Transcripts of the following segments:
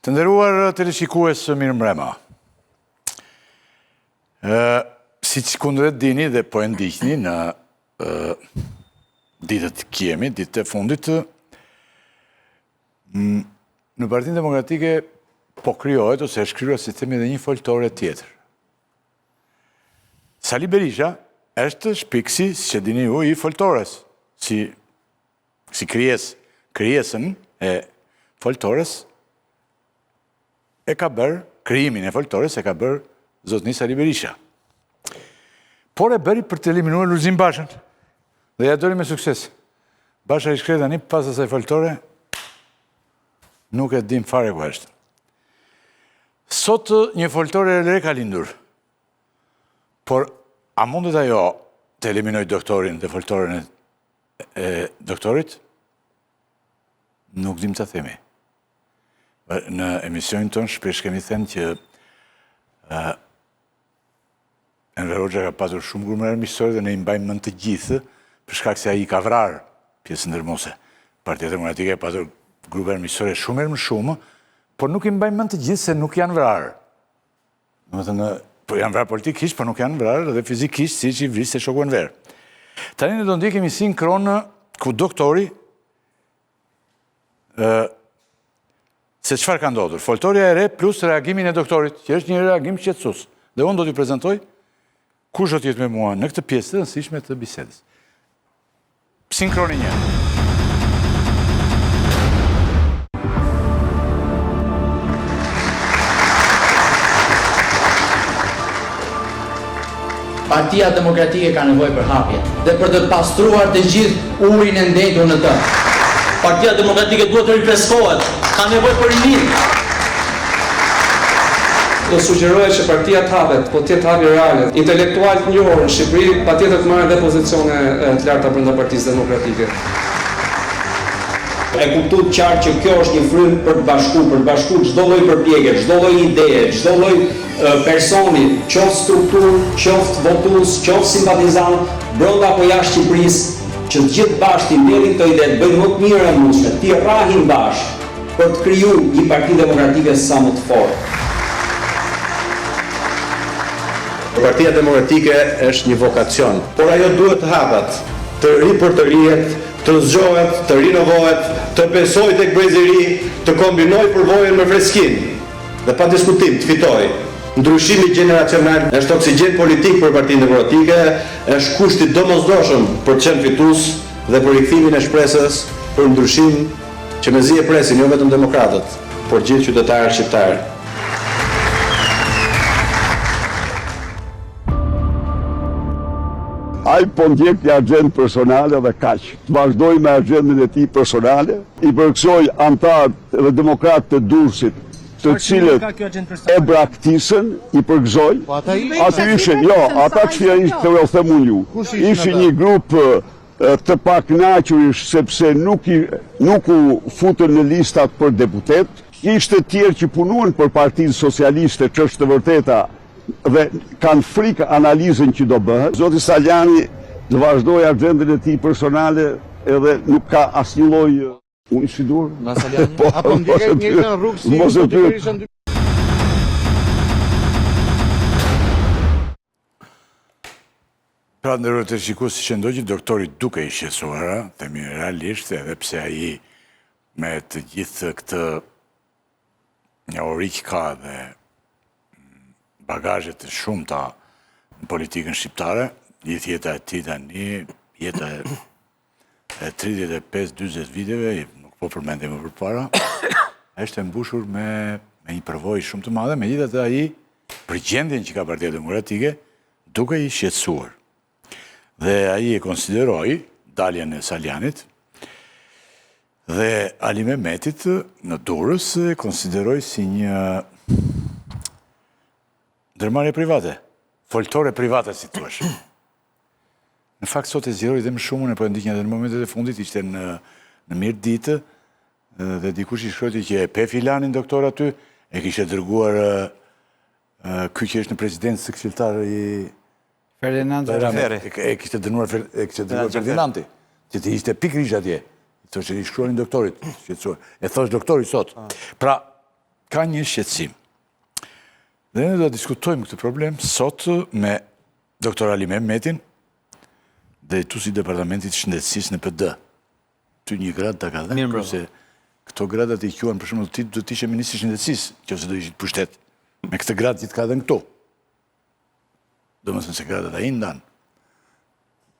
Të nderuar teleshikues mirëmbrëma. Ë siç kundër e dini dhe po e ndiqni në ë ditët që jemi, ditët e fundit në Partinë Demokratike po krijohet ose është krijuar si themi edhe një foltore tjetër. Sali Berisha është shpikësi, siç e dini ju, i foltores, si si krijesë, krijesën e foltores e ka bërë, krijimin e foltores e ka bërë zotni Sali Berisha. Por e bëri për të eliminuar Lulzim Bashën. Dhe ia doli me sukses. Basha i shkretë tani pas asaj foltore nuk e dim fare ku është. Sot një foltore e re ka lindur. Por a mundet ajo të eliminojë doktorin dhe foltoren e e doktorit, nuk dim të themi. Në emisionin tonë shpesh kemi thënë që Enver Hoxha ka patur shumë grupe armiqësore dhe ne i mbajmë mend të gjithë, për shkak se ai i ka vrarë pjesën dërrmuese. Partia Demokratike ka patur grupe armiqësore shumë herë më shumë, por nuk i mbajmë mend të gjithë se nuk janë vrarë. Domethënë, po janë vrarë politikisht, por nuk janë vrarë dhe fizikisht, siç i vriste shoku Enver. Tani ne do ndjekim një sinkron ku doktori ë se çfarë ka ndodhur. Foltorja e re plus reagimin e doktorit, që është një reagim shqetësues. Dhe unë do t'ju prezantoj kush do të jetë me mua në këtë pjesë të rëndësishme të bisedës. Sinkroni një. Partia Demokratike ka nevojë për hapje dhe për të pastruar të gjithë ujin e ndenjtur në të. Partia Demokratike duhet të rifreskohet, ka nevojë për rininë. Do sugjeroja që partia të hapet, po të jetë hapje reale. Intelektualë të njohur në Shqipëri patjetër të marrin dhe pozicione të larta brenda Partisë Demokratike. E kuptuat qartë që kjo është një frymë për të bashku, për të bashku çdo lloj përpjekje, çdo lloj ideje, çdo lloj personi, qoftë strukturë, qoftë votues, qoftë simpatizant, brenda apo jashtë Shqipërisë, që të gjithë bashkë t'i mbledhin këto ide, të bëjnë më të mirën e mundshme, t'i rrahin bashkë për të kriju një Parti Demokratike sa më të fortë. Partia Demokratike është një vokacion, por ajo duhet të hapet, të ripërtërihet, të zgjohet, të rinovohet, të besojë tek brezi i ri, të kombinojë përvojën me freskinë dhe pa diskutim të fitojë. Ndryshimi gjeneracional është oksigjen politik për Partinë Demokratike, është kusht i domosdoshëm për të qenë fitues dhe për rikthimin e shpresës për ndryshim që mezi e presin jo vetëm demokratët, por gjithë qytetarët shqiptarë. Ai po ndjek një axhendë personale dhe kaq. Të vazhdojë me axhendën e tij personale, i përgëzoj anëtarët dhe demokratët e Durrësit, të cilët e braktisën, i përgëzoj. Po ata ishin. Aty ishin, jo, ata që ishin, të ju them unë ju. Ishin një grup të pakënaqurish sepse nuk i nuk u futën në listat për deputet. Kishte tjerë që punuan për Partinë Socialiste, ç'është e vërteta, dhe kanë frikë analizën që do bëhet. Zoti Salianji të vazhdojë axhendën e tij personale edhe nuk ka asnjë lloj Unë si dur? Nga Salianji? Po, Apo ndjek të njëjtën rrugë si mos e zoti pyet. Berisha në Pra të nderuar teleshikues, siç e ndoqët, doktori dukej i shqetësuar, a, themi realisht, edhe pse ai me të gjithë këtë njohuri që ka dhe mm, bagazhe të shumta në politikën shqiptare, gjithë jeta e tij tani, jeta e e 35-40 viteve, nuk po përmendim më përpara, është e mbushur me, me një përvojë shumë të madhe, megjithatë ai për gjendjen që ka Partia Demokratike, dukej i shqetësuar. Dhe ai e konsideroi daljen e Salianjit dhe Ali Mehmetit në Durrës e konsideroi si një ndërmarrje private, foltore private si thuash. Në fakt sot e zgjeroi dhe më shumë, unë po e ndiqja edhe në momentet e fundit, ishte në në Mirditë dhe dikush i shkruajti që e pe filanin doktor aty, e kishte dërguar ky që është në presidencë këshilltar i Ferdinand Xhaferri. E kishte dënuar e kishte dërguar Ferdinandi, që të ishte pikërisht atje. Thoshte i shkruanin doktorit, shqetësuar. E thosh doktori sot. Ah. Pra. Ka një shqetësim. Dhe ne do ta diskutojmë këtë problem sot me Dr. Ali Mehmetin, drejtues i Departamentit të Shëndetësisë në PD. Ty një gradë ta ka dhënë, se këto gradat i quan, për shembull, ti do të ishe ministri i Shëndetësisë, qoftë se do ishit në pushtet, me këtë gradë që të ka dhënë këtu. Domethënë se gradat ai i ndan.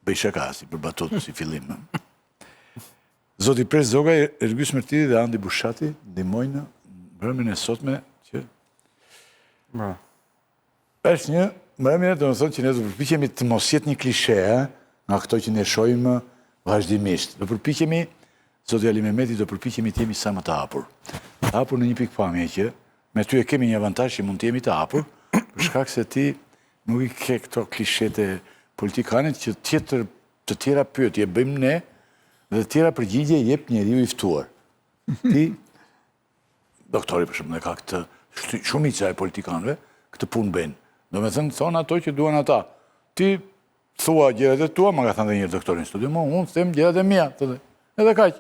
Bëj shaka, si për batutë, si fillim. Zoti Preç Zogaj, Ergys Mërtiri dhe Andi Bushati ndihmojnë në mbrëmjen e sotme që Bra. Është një mbrëmje, domethënë që ne do përpiqemi të mos jetë një klishe, ë, nga këto që ne shohim vazhdimisht. Do përpiqemi, zoti Ali Mehmeti, do përpiqemi të jemi sa më të hapur. Të hapur në një pikëpamje që me ty e kemi një avantazh që mund të jemi të hapur, për shkak se ti nuk i ke këto klishetë e politikanit që tjetër të tjera pyetje bëjmë ne dhe të tjera përgjigje jep njeriu i ftuar. Ti doktori për shembull e ka këtë shumica e politikanëve këtë punë bëjnë. Domethënë thonë ato që duan ata. Ti thua gjërat e tua, ma ka thënë dhe një doktor në studio, mo, unë them gjërat e mia, thotë. Edhe kaq.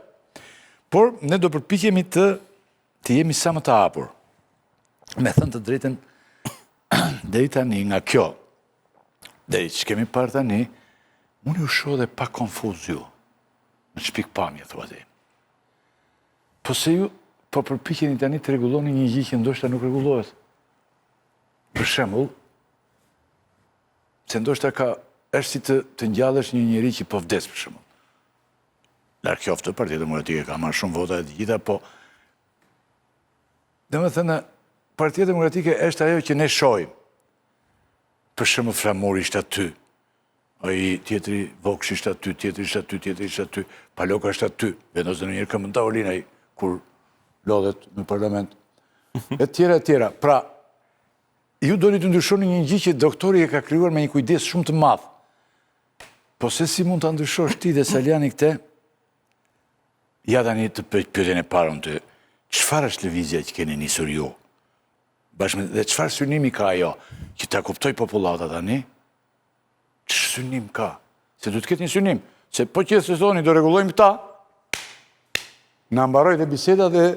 Por ne do përpiqemi të të jemi sa më të hapur. Me thënë të drejtën, deri tani nga kjo, deri që kemi parë tani, unë ju shoh dhe pak konfuz ju, në ç'pikëpamje, thua ti. Po se ju po përpiqeni tani të rregulloni një gjë që ndoshta nuk rregullohet. Për shembull, se ndoshta ka është si të të ngjallësh një njeri që po vdes për shembull. Larg qoftë, Partia Demokratike ka marrë shumë vota e të gjitha, po domethënë Partia Demokratike është ajo që ne shohim. Për shembull, Flamuri ishte aty, ai tjetri Vokshi ishte aty, tjetri ishte aty, tjetri ishte aty, Paloka është aty, vendos dhe ndonjëherë këmbën në tavolinë ai, kur lodhet në parlament. E tjera, e tjera. Pra, ju doni të ndryshoni një gjë që doktori e ka krijuar me një kujdes shumë të madh. Po se si mund ta ndryshosh ti dhe Salianji këtë? Ja tani të pyetjen e parë unë ty. Çfarë është lëvizja që keni nisur ju? Bashkë me dhe çfarë synimi ka ajo që ta kuptojë popullata tani? Ç'synim ka? Se duhet të ketë një synim. Se po qe se thoni do rregullojmë këta. Na mbaroi dhe biseda dhe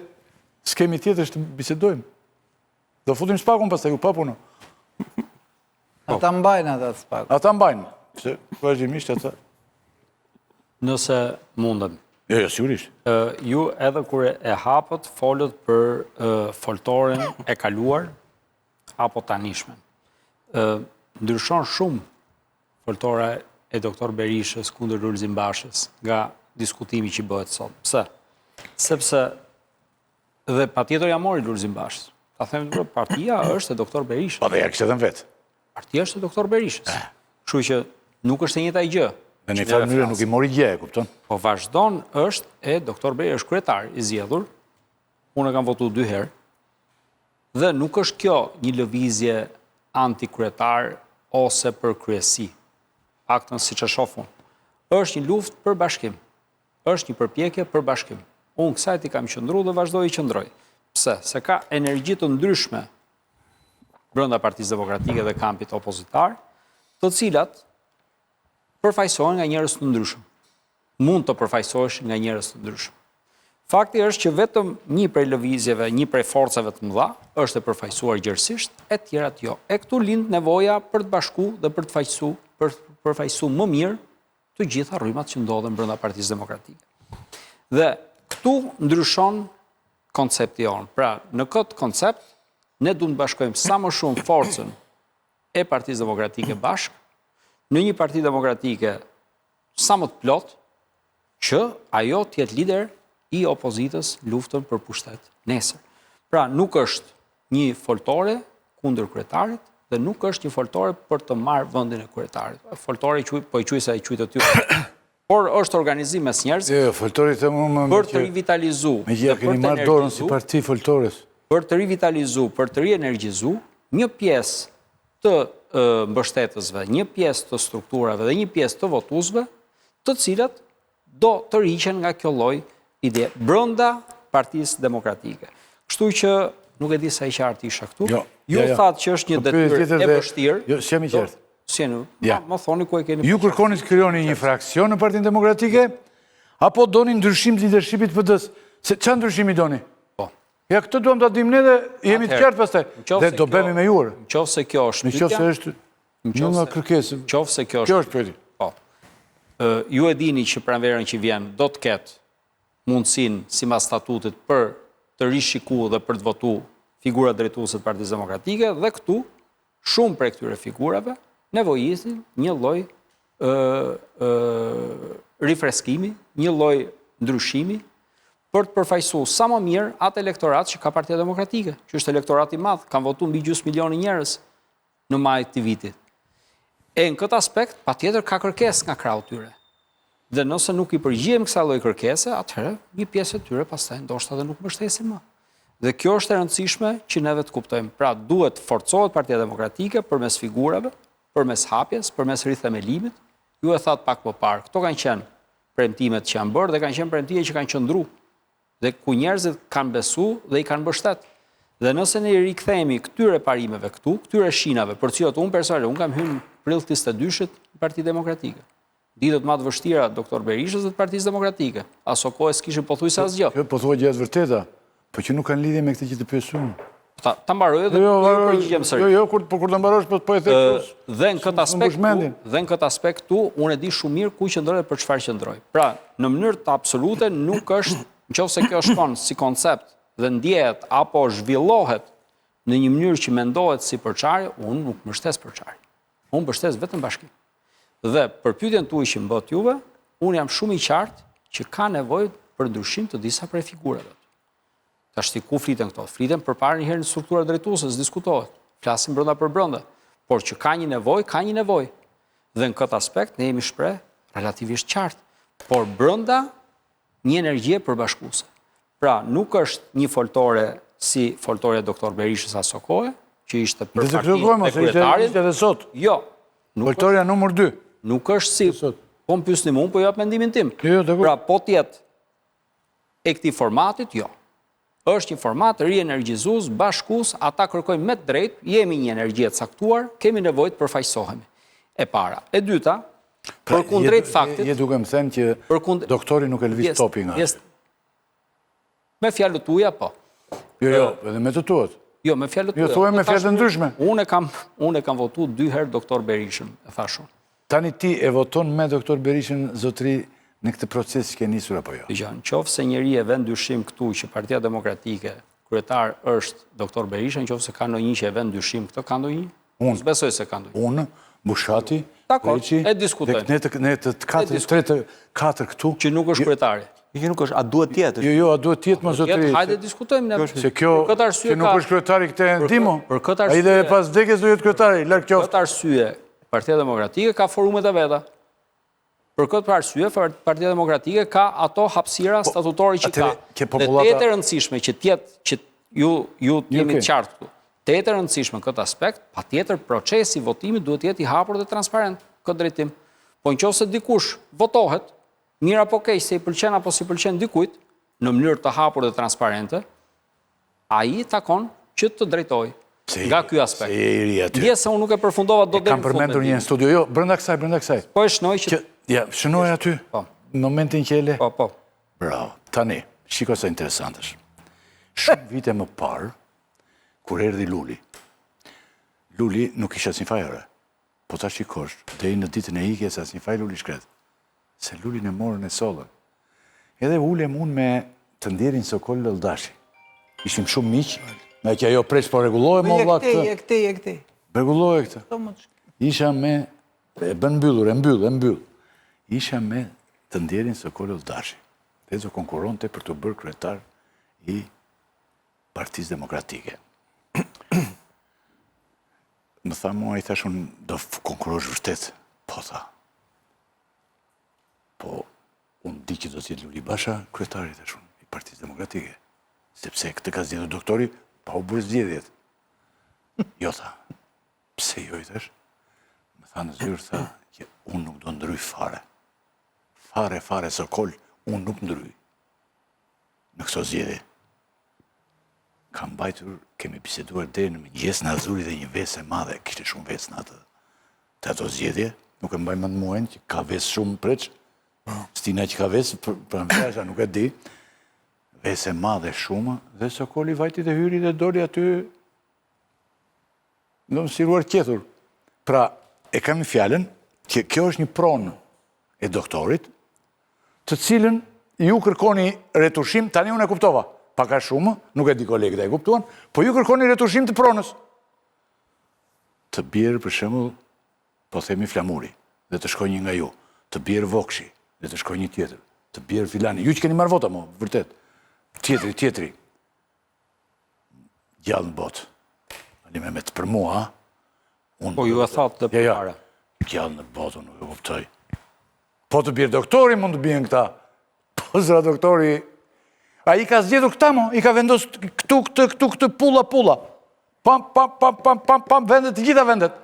s'kemi tjetër të bisedojmë. Do futim SPAK-un pastaj u pa punë. Ata mbajnë ata të SPAK-ut. Ata mbajnë. Se vazhdimisht ata. Nëse mundem. Jo, jo, sigurisht. Ju edhe kur e hapët, folët për foltoren e kaluar apo tanishmen. Ndryshon shumë foltora e doktor Berishës kundër Lulzim Bashës nga diskutimi që bëhet sot. Pse? Sepse dhe patjetër ia mori Lulzim Bashës. Ta them të partia është e doktor Berishës. Po dhe ia kishte dhënë vetë. Partia është e doktor Berishës. Kështu që nuk është e njëjta gjë. Në një farë mënyre nuk i mori gjë, e kupton? Po vazhdon është e doktor Berishës, është kryetar i zgjedhur. Unë e kam votu dy herë. Dhe nuk është kjo një lëvizje antikryetar ose për kryesi. Paktën siç e shoh unë. Është një luftë për bashkim. Është një përpjekje për bashkim. Unë kësaj i kam qëndru dhe vazhdoj i qëndroj. Pse? Se ka energji të ndryshme brenda Partisë Demokratike dhe kampit opozitar, të cilat përfaqësohen nga njerëz të ndryshëm. Mund të përfaqësoheshin nga njerëz të ndryshëm. Fakti është që vetëm një prej lëvizjeve, një prej forcave të mëdha është e përfaqësuar gjerësisht, e tjerat jo. E këtu lind nevoja për të bashku dhe për të faqësu, për të përfaqësu më mirë të gjitha rrymat që ndodhen brenda Partisë Demokratike. Dhe këtu ndryshon koncepti jonë. Pra, në këtë koncept, ne duam të bashkojmë sa më shumë forcën e Partisë Demokratike bashkë, në një Parti Demokratike sa më të plotë, që ajo të jetë lider i opozitës luftën për pushtet nesër. Pra, nuk është një foltore kundër kryetarit dhe nuk është një foltore për të marrë vendin e kryetarit. Foltore po e quaj se e quajtët ju. Por është organizim mes njerëzve. Jo, jo, foltore them unë për të rivitalizu, me që keni marrë dorën si parti foltores. Për të rivitalizu, për të rienergjizu një pjesë të mbështetësve, një pjesë të strukturave dhe një pjesë të votuesve, të cilat do tërhiqen nga kjo lloj ide brenda Partisë Demokratike. Kështu që nuk e di sa i qartë isha këtu. Jo, ju jo, jo. thatë që është një Po, pyetje detyrë tjetër e dhe- vështirë. Jo, s'jam i qartë. Si jeni? Ja. Ma, më thoni ku e keni. Ju kërkoni të krijoni një fraksion në Partinë Demokratike apo doni ndryshim të leadershipit të PD-s? Se çfarë ndryshimi doni? Po. Ja, këtë duam ta dimë ne dhe jemi të qartë pastaj. Dhe do bëhemi me ju. Në qoftë se kjo është pyetja. Në qoftë se është një nga kërkesë. Në qoftë se kjo është. Kjo është pyetja. Po. Ju e dini që pranverën që vjen do të ketë mundësinë sipas statutit për të rishiku dhe për të votu figurat drejtuese të Partisë Demokratike dhe këtu shumë prej këtyre figurave nevojisin një lloj rifreskimi, një lloj ndryshimi për të përfaqësu sa më mirë atë elektorat që ka Partia Demokratike, që është elektorat i madh, kanë votu mbi gjysmë milioni njerëz në maj të vitit. E në këtë aspekt, patjetër ka kërkesë nga krahu tyre. Dhe nëse nuk i përgjigjem kësaj lloj kërkese, atëherë një pjesë e tyre pastaj ndoshta edhe nuk mbështesin më. Dhe kjo është e rëndësishme që neve të kuptojmë. Pra duhet të forcohet Partia Demokratike përmes figurave, përmes hapjes, përmes rithemelimit. Ju e thatë pak më parë, këto kanë qenë premtimet që janë bërë dhe kanë qenë premtime që kanë qëndru dhe ku njerëzit kanë besu dhe i kanë mbështet. Dhe nëse ne i rikthehemi këtyre parimeve këtu, këtyre shinave, për të cilat unë personalisht, unë kam hyrë në prill të 22-shit në Parti Demokratike. Ditët më të vështira doktor Berishës dhe të Partisë Demokratike. Aso kohe s'kishim pothuajse asgjë. Jo, po thua gjëra të vërteta, po që nuk kanë lidhje me këtë që të pyes unë. Ta, ta mbaroj dhe jo, po ju përgjigjem sërish. Jo, jo, kur po kur të mbarosh po po e the kështu. Dhe në këtë aspekt, dhe në këtë aspekt këtu unë e di shumë mirë ku qëndroj dhe për çfarë qëndroj. Pra, në mënyrë të absolute nuk është, në qoftë se kjo shkon si koncept dhe ndjehet apo zhvillohet në një mënyrë që mendohet si përçarje, unë nuk mbështes përçarje. Unë mbështes vetëm bashkim. Dhe për pyetjen tuaj që më bëtë juve, unë jam shumë i qartë që ka nevojë për ndryshim të disa prej figurave. Tashti ku fliten këto? Fliten përpara një herë në struktura drejtuese, s'diskutohet. Flasim brenda për brenda. Por që ka një nevojë, ka një nevojë. Dhe në këtë aspekt ne jemi shpreh relativisht qartë, por brenda një energjie përbashkuese. Pra, nuk është një foltore si foltorja e doktor Berishës aso kohe, që ishte për partinë e kryetarit. Dhe sot. Jo. Foltorja numër 2. Nuk është si, po më pyesni mua, po jap mendimin tim. Jo, jo, pra, po të jetë e këtij formatit, jo. Është një format rienergjizues, bashkues, ata kërkojnë me të drejtë, jemi një energji e caktuar, kemi nevojë të përfaqësohemi. E para. E dyta, pra, përkundrejt faktit... Je duke më thënë që doktori nuk e lëviz topin nga. Me fjalët tuaja, po. Jo, jo, edhe me të tuat. Jo, me fjalët tuaja. Jo, thuaj me fjalë të ndryshme. Unë e kam, unë e kam votu dy herë doktor Berishën, e thashë unë. Tani ti e voton me doktor Berishën, zotëri, në këtë proces që ke nisur apo jo? Dëgjo, në qoftë se njeri e vë në dyshim këtu që Partia Demokratike, kryetar është doktor Berisha, në qoftë se ka ndonjë që e vë në dyshim këtë, ka ndonjë? Unë. S'besoj se ka ndonjë. Unë, Bushati, Preçi, e diskutojmë. Ne të, ne të, të katër, tre të katër këtu. Që nuk është kryetari. Jo, nuk është, a duhet të jetë? Jo, jo, a duhet të jetë mo zotëri? Hajde diskutojmë ne. Se kjo, që nuk është kryetari këtë e ndimo. Për këtë arsye. Ai dhe pas vdekjes do jetë kryetari, larg qoftë. Për këtë arsye, Partia Demokratike ka forumet e veta. Për këtë arsye, Partia Demokratike ka ato hapësira po, statutore që ka. Dhe tejet e rëndësishme që të jetë që ju ju të jemi të qartë këtu. Tejet e rëndësishme në këtë aspekt, patjetër procesi i votimit duhet të jetë i hapur dhe transparent këtë drejtim. Po në qoftë se dikush votohet, mirë apo keq, se i pëlqen apo s'i pëlqen dikujt, në mënyrë të hapur dhe transparente, ai i takon që të drejtojë nga ky aspekt. Se je i ri aty. Ndjesë se unë nuk e përfundova dot deri në fund. Kam përmendur një studio, jo, brenda kësaj, brenda kësaj. Po e shënoj që ja, shënoj aty. Po. Në momentin që e le. Po, po. Bravo. Tani, shiko sa interesant është. Shumë vite më parë, kur erdhi Luli. Luli nuk kishte asnjë faj ore. Po ta shikosh, deri në ditën e ikjes asnjë faj Luli i shkretë. Se Lulin e morën e sollën. Edhe ulem unë me të ndjerin Sokol Olldashi. Ishim shumë miq, ngaqë ajo Preç po rregulloje mo vlla këtë. Je këtej, je këtej. Rregulloje këtë. Isha me e bën mbyllur, e mbyll, e mbyll. Isha me të ndjerin Sokol Olldashi. Dhe do konkurronte për t'u bërë kryetar i Partisë Demokratike. Më tha mua, i thashë unë, do konkurrosh vërtet? Po, tha. Po, unë di që do të jetë Luli Basha, kryetari, thashë unë, i Partisë Demokratike. Sepse këtë ka zgjedhur doktori, pa u bërë zgjedhjet. Jo, tha. Pse jo, i thashë? Më tha në zyrë, tha, që unë nuk do ndryj fare. Fare, fare, Sokol, unë nuk ndryj. Në këto zgjedhje. Kam mbajtur, kemi biseduar deri në mëngjes, na zuri dhe një vesë e madhe, kishte shumë vesë në atë, të ato zgjedhje, nuk e mbaj mend muajin që ka vesë shumë Preç, po. stina që ka vesë, për, për në nuk e di. Besë e madhe shumë dhe Sokoli vajti dhe hyri dhe doli aty në si rruarqethur. Pra, e kam fjalën që kjo është një pronë e doktorit, të cilën ju kërkoni retushim, tani unë e kuptova, pak a shumë, nuk e di kolegët a e kuptuan, po ju kërkoni retushim të pronës. Të bjerë, për shembull, po themi Flamuri, dhe të shkojë një nga ju, të bjerë Vokshi, dhe të shkojë një tjetër, të bjerë Filani, ju që keni marrë vota, mo, vërtet, tjetri, tjetri, gjallë në botë, Ali Mehmet, për mua, unë... Po, ju e thatë dhe jo, jo, gjallë në botë, unë nuk e kuptoj. Po të bjerë doktori, mund të bien këta. Po zra doktori, ai ka zgjedhur këta mo, i ka vendos këtu, këtë, këtu, këtë, pulla, pulla. Pam, pam, pam, pam, pam, pam, vendet, të gjitha vendet.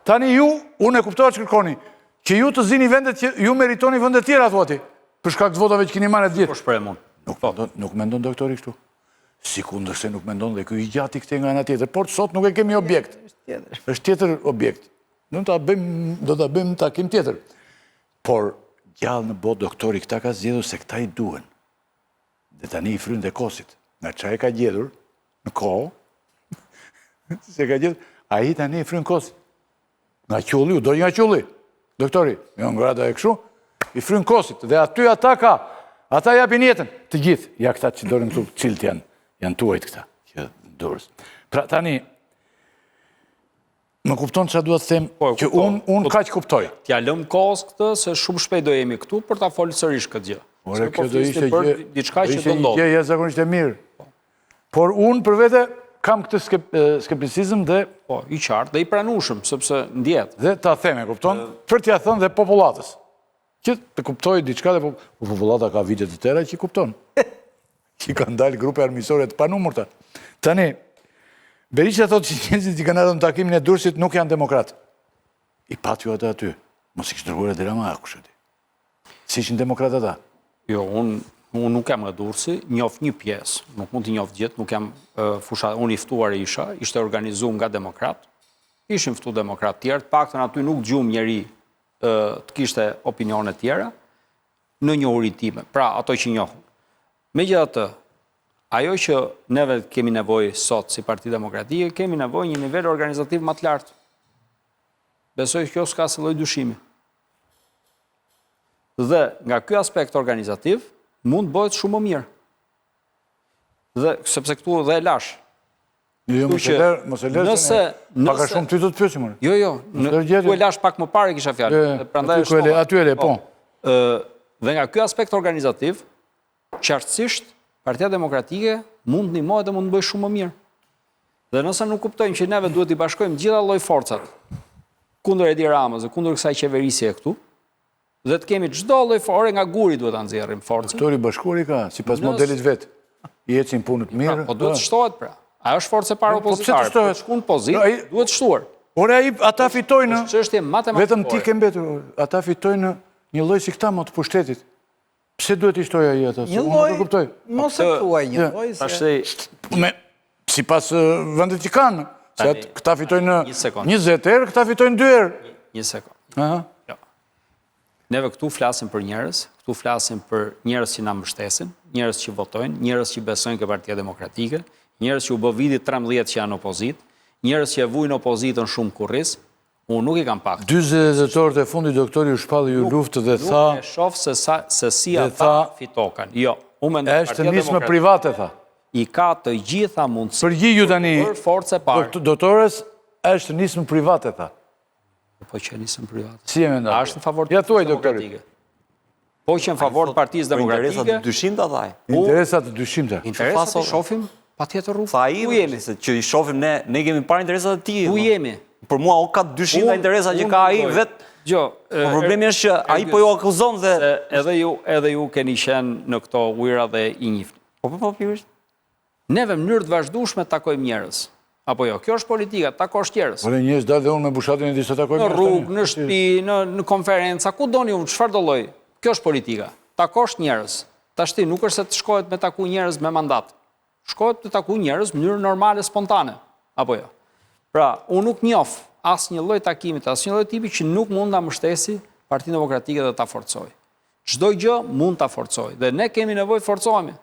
Tani ju, unë e kuptova ç'kërkoni, që ju të zini vendet që ju meritoni vendet tjera, thua ti, për shkak të votave që keni marrë të gjithë. Po shprehem unë. Nuk, po. nuk mendon doktori kështu. Sikundër se nuk mendon dhe ky i gjati këtej nga ana tjetër, por sot nuk e kemi objekt. Është tjetër. Është tjetër objekt. Do ta bëjmë, do ta bëjmë takim tjetër. Por gjallë në botë doktori këta ka zgjedhur se këta i duhen. Dhe tani i fryn dhe kosit. Nga ça e ka gjedhur në kohë, se ka gjedhur, ai tani i fryn kosit. Nga qulli, u dogj nga qulli. Doktori, jo nga grada e kështu, i fryn kosit. Dhe aty ata ka, ata japin jetën. Të gjithë, ja këta që dorën këtu, cilët janë, janë tuajt këta, që dorës. Pra tani, Më kupton çfarë dua të them? Po, që unë unë po, kaq kuptoj. T'ia lëm kohës këtë se shumë shpejt do jemi këtu për ta folë sërish këtë gjë. Ore, kjo do ishte gjë, diçka që do ndodhë. Gjë jashtëzakonisht e mirë. Po. Por unë për vete kam këtë skepticizëm dhe po, i qartë dhe i pranueshëm sepse ndjehet. Dhe ta them, e kupton? Për t'ia thënë dhe popullatës. Që të kuptojë diçka dhe po, po popullata ka vite të tëra që kupton. Që kanë dalë grupe armiqësore të panumërta. Tani, Berisha thotë që njerëzit që kanë ardhur në takimin e Durrësit nuk janë demokratë. I patë ju ata aty. Mos i kishte dërguar Edi Rama, kush e di. Si ishin demokratë ata? Jo, unë unë nuk jam nga Durrësi, njoh një pjesë, nuk mund t'i njoh gjithë, nuk jam fusha, unë i ftuar isha, ishte organizuar nga demokratë. Ishin ftu demokratë tjerë, të paktën aty nuk dëgjum njeri të kishte opinione tjera në njohuritë time, pra ato që njoh. Megjithatë, ajo që neve kemi nevojë sot si Parti Demokratike, kemi nevojë një nivel organizativ më të lartë. Besoj kjo s'ka asnjë lloj dyshimi. Dhe nga ky aspekt organizativ mund të bëhet shumë më mirë. Dhe sepse këtu dhe e lashë. Jo, jo, mos e lër, mos e lër. Nëse, pak a shumë ty do të pyesim unë. Jo, jo, në ku e lashë pak më parë kisha fjalën. Jo, prandaj aty e aty e le, po. Ë, dhe nga ky aspekt organizativ, qartësisht Partia Demokratike mund të ndihmohet dhe mund të bëjë shumë më mirë. Dhe nëse nuk kuptojmë që neve duhet t'i bashkojmë të gjitha lloj forcat kundër Edi Ramës dhe kundër kësaj qeverisje këtu, Dhe të kemi çdo lloj fore nga guri duhet ta nxjerrim forcën. Doktori bashkuar i ka, sipas modelit vet. I ecin punët pra, mirë. Po duhet të shtohet pra. Ajo është forcë e parë po, opozitare. Po të shkon pozitë, duhet shtuar. Ore ai ata fitojnë. Është çështje matematikore. Vetëm ti ke mbetur, ata fitojnë një lloj si këta më të pushtetit. Pse duhet t'i shtojë ai ata? Një lloj, nuk e kuptoj. Mos e thuaj një lloj se me sipas vendit që kanë, se këta fitojnë 20 herë, këta fitojnë 2 herë. Një sekond. Aha. Jo. Neve këtu flasim për njerëz, këtu flasim për njerëz që na mbështesin, njerëz që votojnë, njerëz që besojnë ke Partia Demokratike, njerëz që u bë viti 13 që janë në opozitë, njerëz që e vujnë opozitën shumë kurriz, unë nuk i kam pak. 48 orët e fundit doktori u shpalli ju luftë dhe tha Nuk e shoh se sa se si ata fitokan. Jo, unë mendoj Është nismë private tha. I ka të gjitha mundësitë. Përgjigju tani. Për forcë e parë. Doktores është nismë private tha. Po që nismë private. Si e mendon? A është në favor të Partisë Demokratike? Po që në favor të Partisë Demokratike. Interesa të dyshimta tha ai. Interesa të dyshimta. Interesat i shohim patjetër rrugë. Tha ai, ku jemi? Se që i shohim ne, ne kemi parë interesat e tij. Ku jemi? Për mua o ka dyshimta interesa që ka ai vet. Jo, po problemi është që ai po ju akuzon dhe edhe ju edhe ju keni qenë në këto ujëra dhe i njihni. Po po po pikërisht. Neve në mënyrë të vazhdueshme takojmë njerëz. Apo jo, kjo është politika, takosh njerëz. Ore njerëz dal dhe unë me Bushatin e disa takojmë. Në rrugë, në shtëpi, në në konferenca, ku doni ju, çfarëdo lloj. Kjo është politika. Takosh njerëz. Tashti nuk është se të shkohet me taku njerëz me mandat. Shkohet të taku njerëz në mënyrë normale, spontane. Apo jo. Pra, unë nuk njoh asnjë lloj takimi të asnjë lloj tipi që nuk mund ta mbështesi Partinë Demokratike dhe ta forcojë. Çdo gjë mund ta forcojë dhe ne kemi nevojë të forcohemi.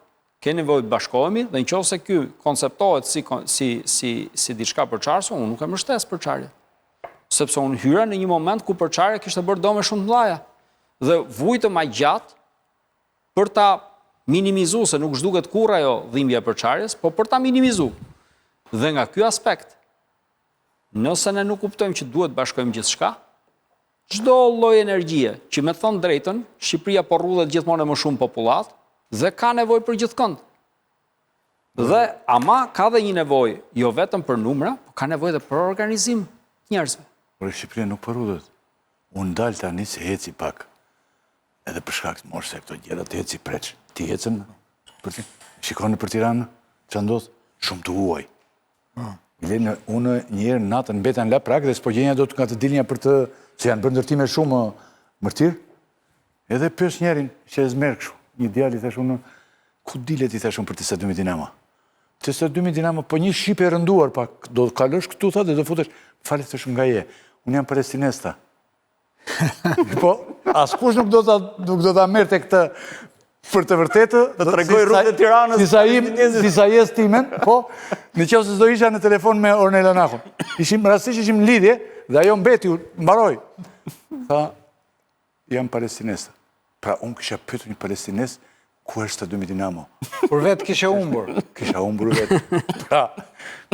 Kemi nevojë të bashkohemi dhe në qoftë se ky konceptohet si si si si diçka përçarëse, unë nuk e mbështes përçarjen. Sepse unë hyra në një moment ku përçarja kishte bërë dëme shumë të mëdha. Dhe vujtëm aq gjatë për ta minimizu, se nuk zhduket kurrë ajo dhimbja e përçarjes, po për ta minimizu. Dhe nga ky aspekt, nëse ne nuk kuptojmë që duhet bashkojmë gjithçka, Çdo lloj energjie, që me thënë drejtën, Shqipëria po rrudhet gjithmonë e më shumë popullatë dhe ka nevojë për gjithkënd. Dhe ama ka dhe një nevojë, jo vetëm për numra, po ka nevojë dhe për organizim njerëzve. Por Shqipëria nuk po rrudhet. Unë dal tani se eci pak. Edhe për shkak të moshës e këto gjëra të eci preç. Ti ecën për ti. Shikon nëpër Tiranë, ça ndodh? Shumë të huaj. Bile unë një herë natën mbeta në Laprakë dhe s'po gjenja dot nga të dilnja për të, se janë bërë ndërtime shumë mërtirë. Edhe pyes njërin që e zmerë kështu, një djalë i thash unë, ku dilet i thash unë për te stadiumi Dinamo? Te stadiumi Dinamo, po një shqipe e rënduar pak, do të kalosh këtu tha dhe do futesh, më fal thash nga je, unë jam palestinez tha. Po, askush nuk do ta nuk do ta merrte këtë për të vërtetë, të tregoj rrugën e Tiranës. Si sa im, si sa jes timen, po, në qoftë se s'do isha në telefon me Ornela Nakon. Ishim rastësisht ishim në lidhje dhe ajo mbeti, mbaroi. Tha, jam palestinez. Pra unë kisha pyetur një palestinez ku është stadiumi Dinamo. Por vetë kishe humbur. Kisha humbur vetë. Pra,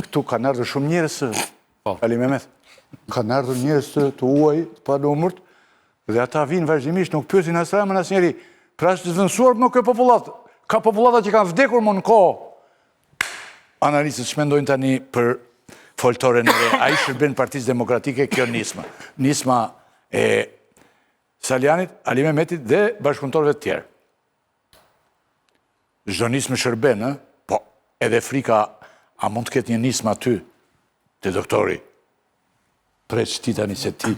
këtu kanë ardhur shumë njerëz, po. Ali Mehmet, kanë ardhur njerëz të, të huaj, të panumërt, dhe ata vijnë vazhdimisht, nuk pyesin as Ramën as njeri. Pra është zëvendësuar më kjo popullatë. Ka popullata që kanë vdekur më në kohë. Analistët ç'mendojnë tani për foltoren e re, a i shërben Partisë Demokratike kjo nisma. Nisma e Salianjit, Ali Mehmetit dhe bashkëpunëtorëve të tjerë. Çdo nismë shërben, ë? Po, edhe frika, a mund të ketë një nismë aty te doktori? Preç ti tani se ti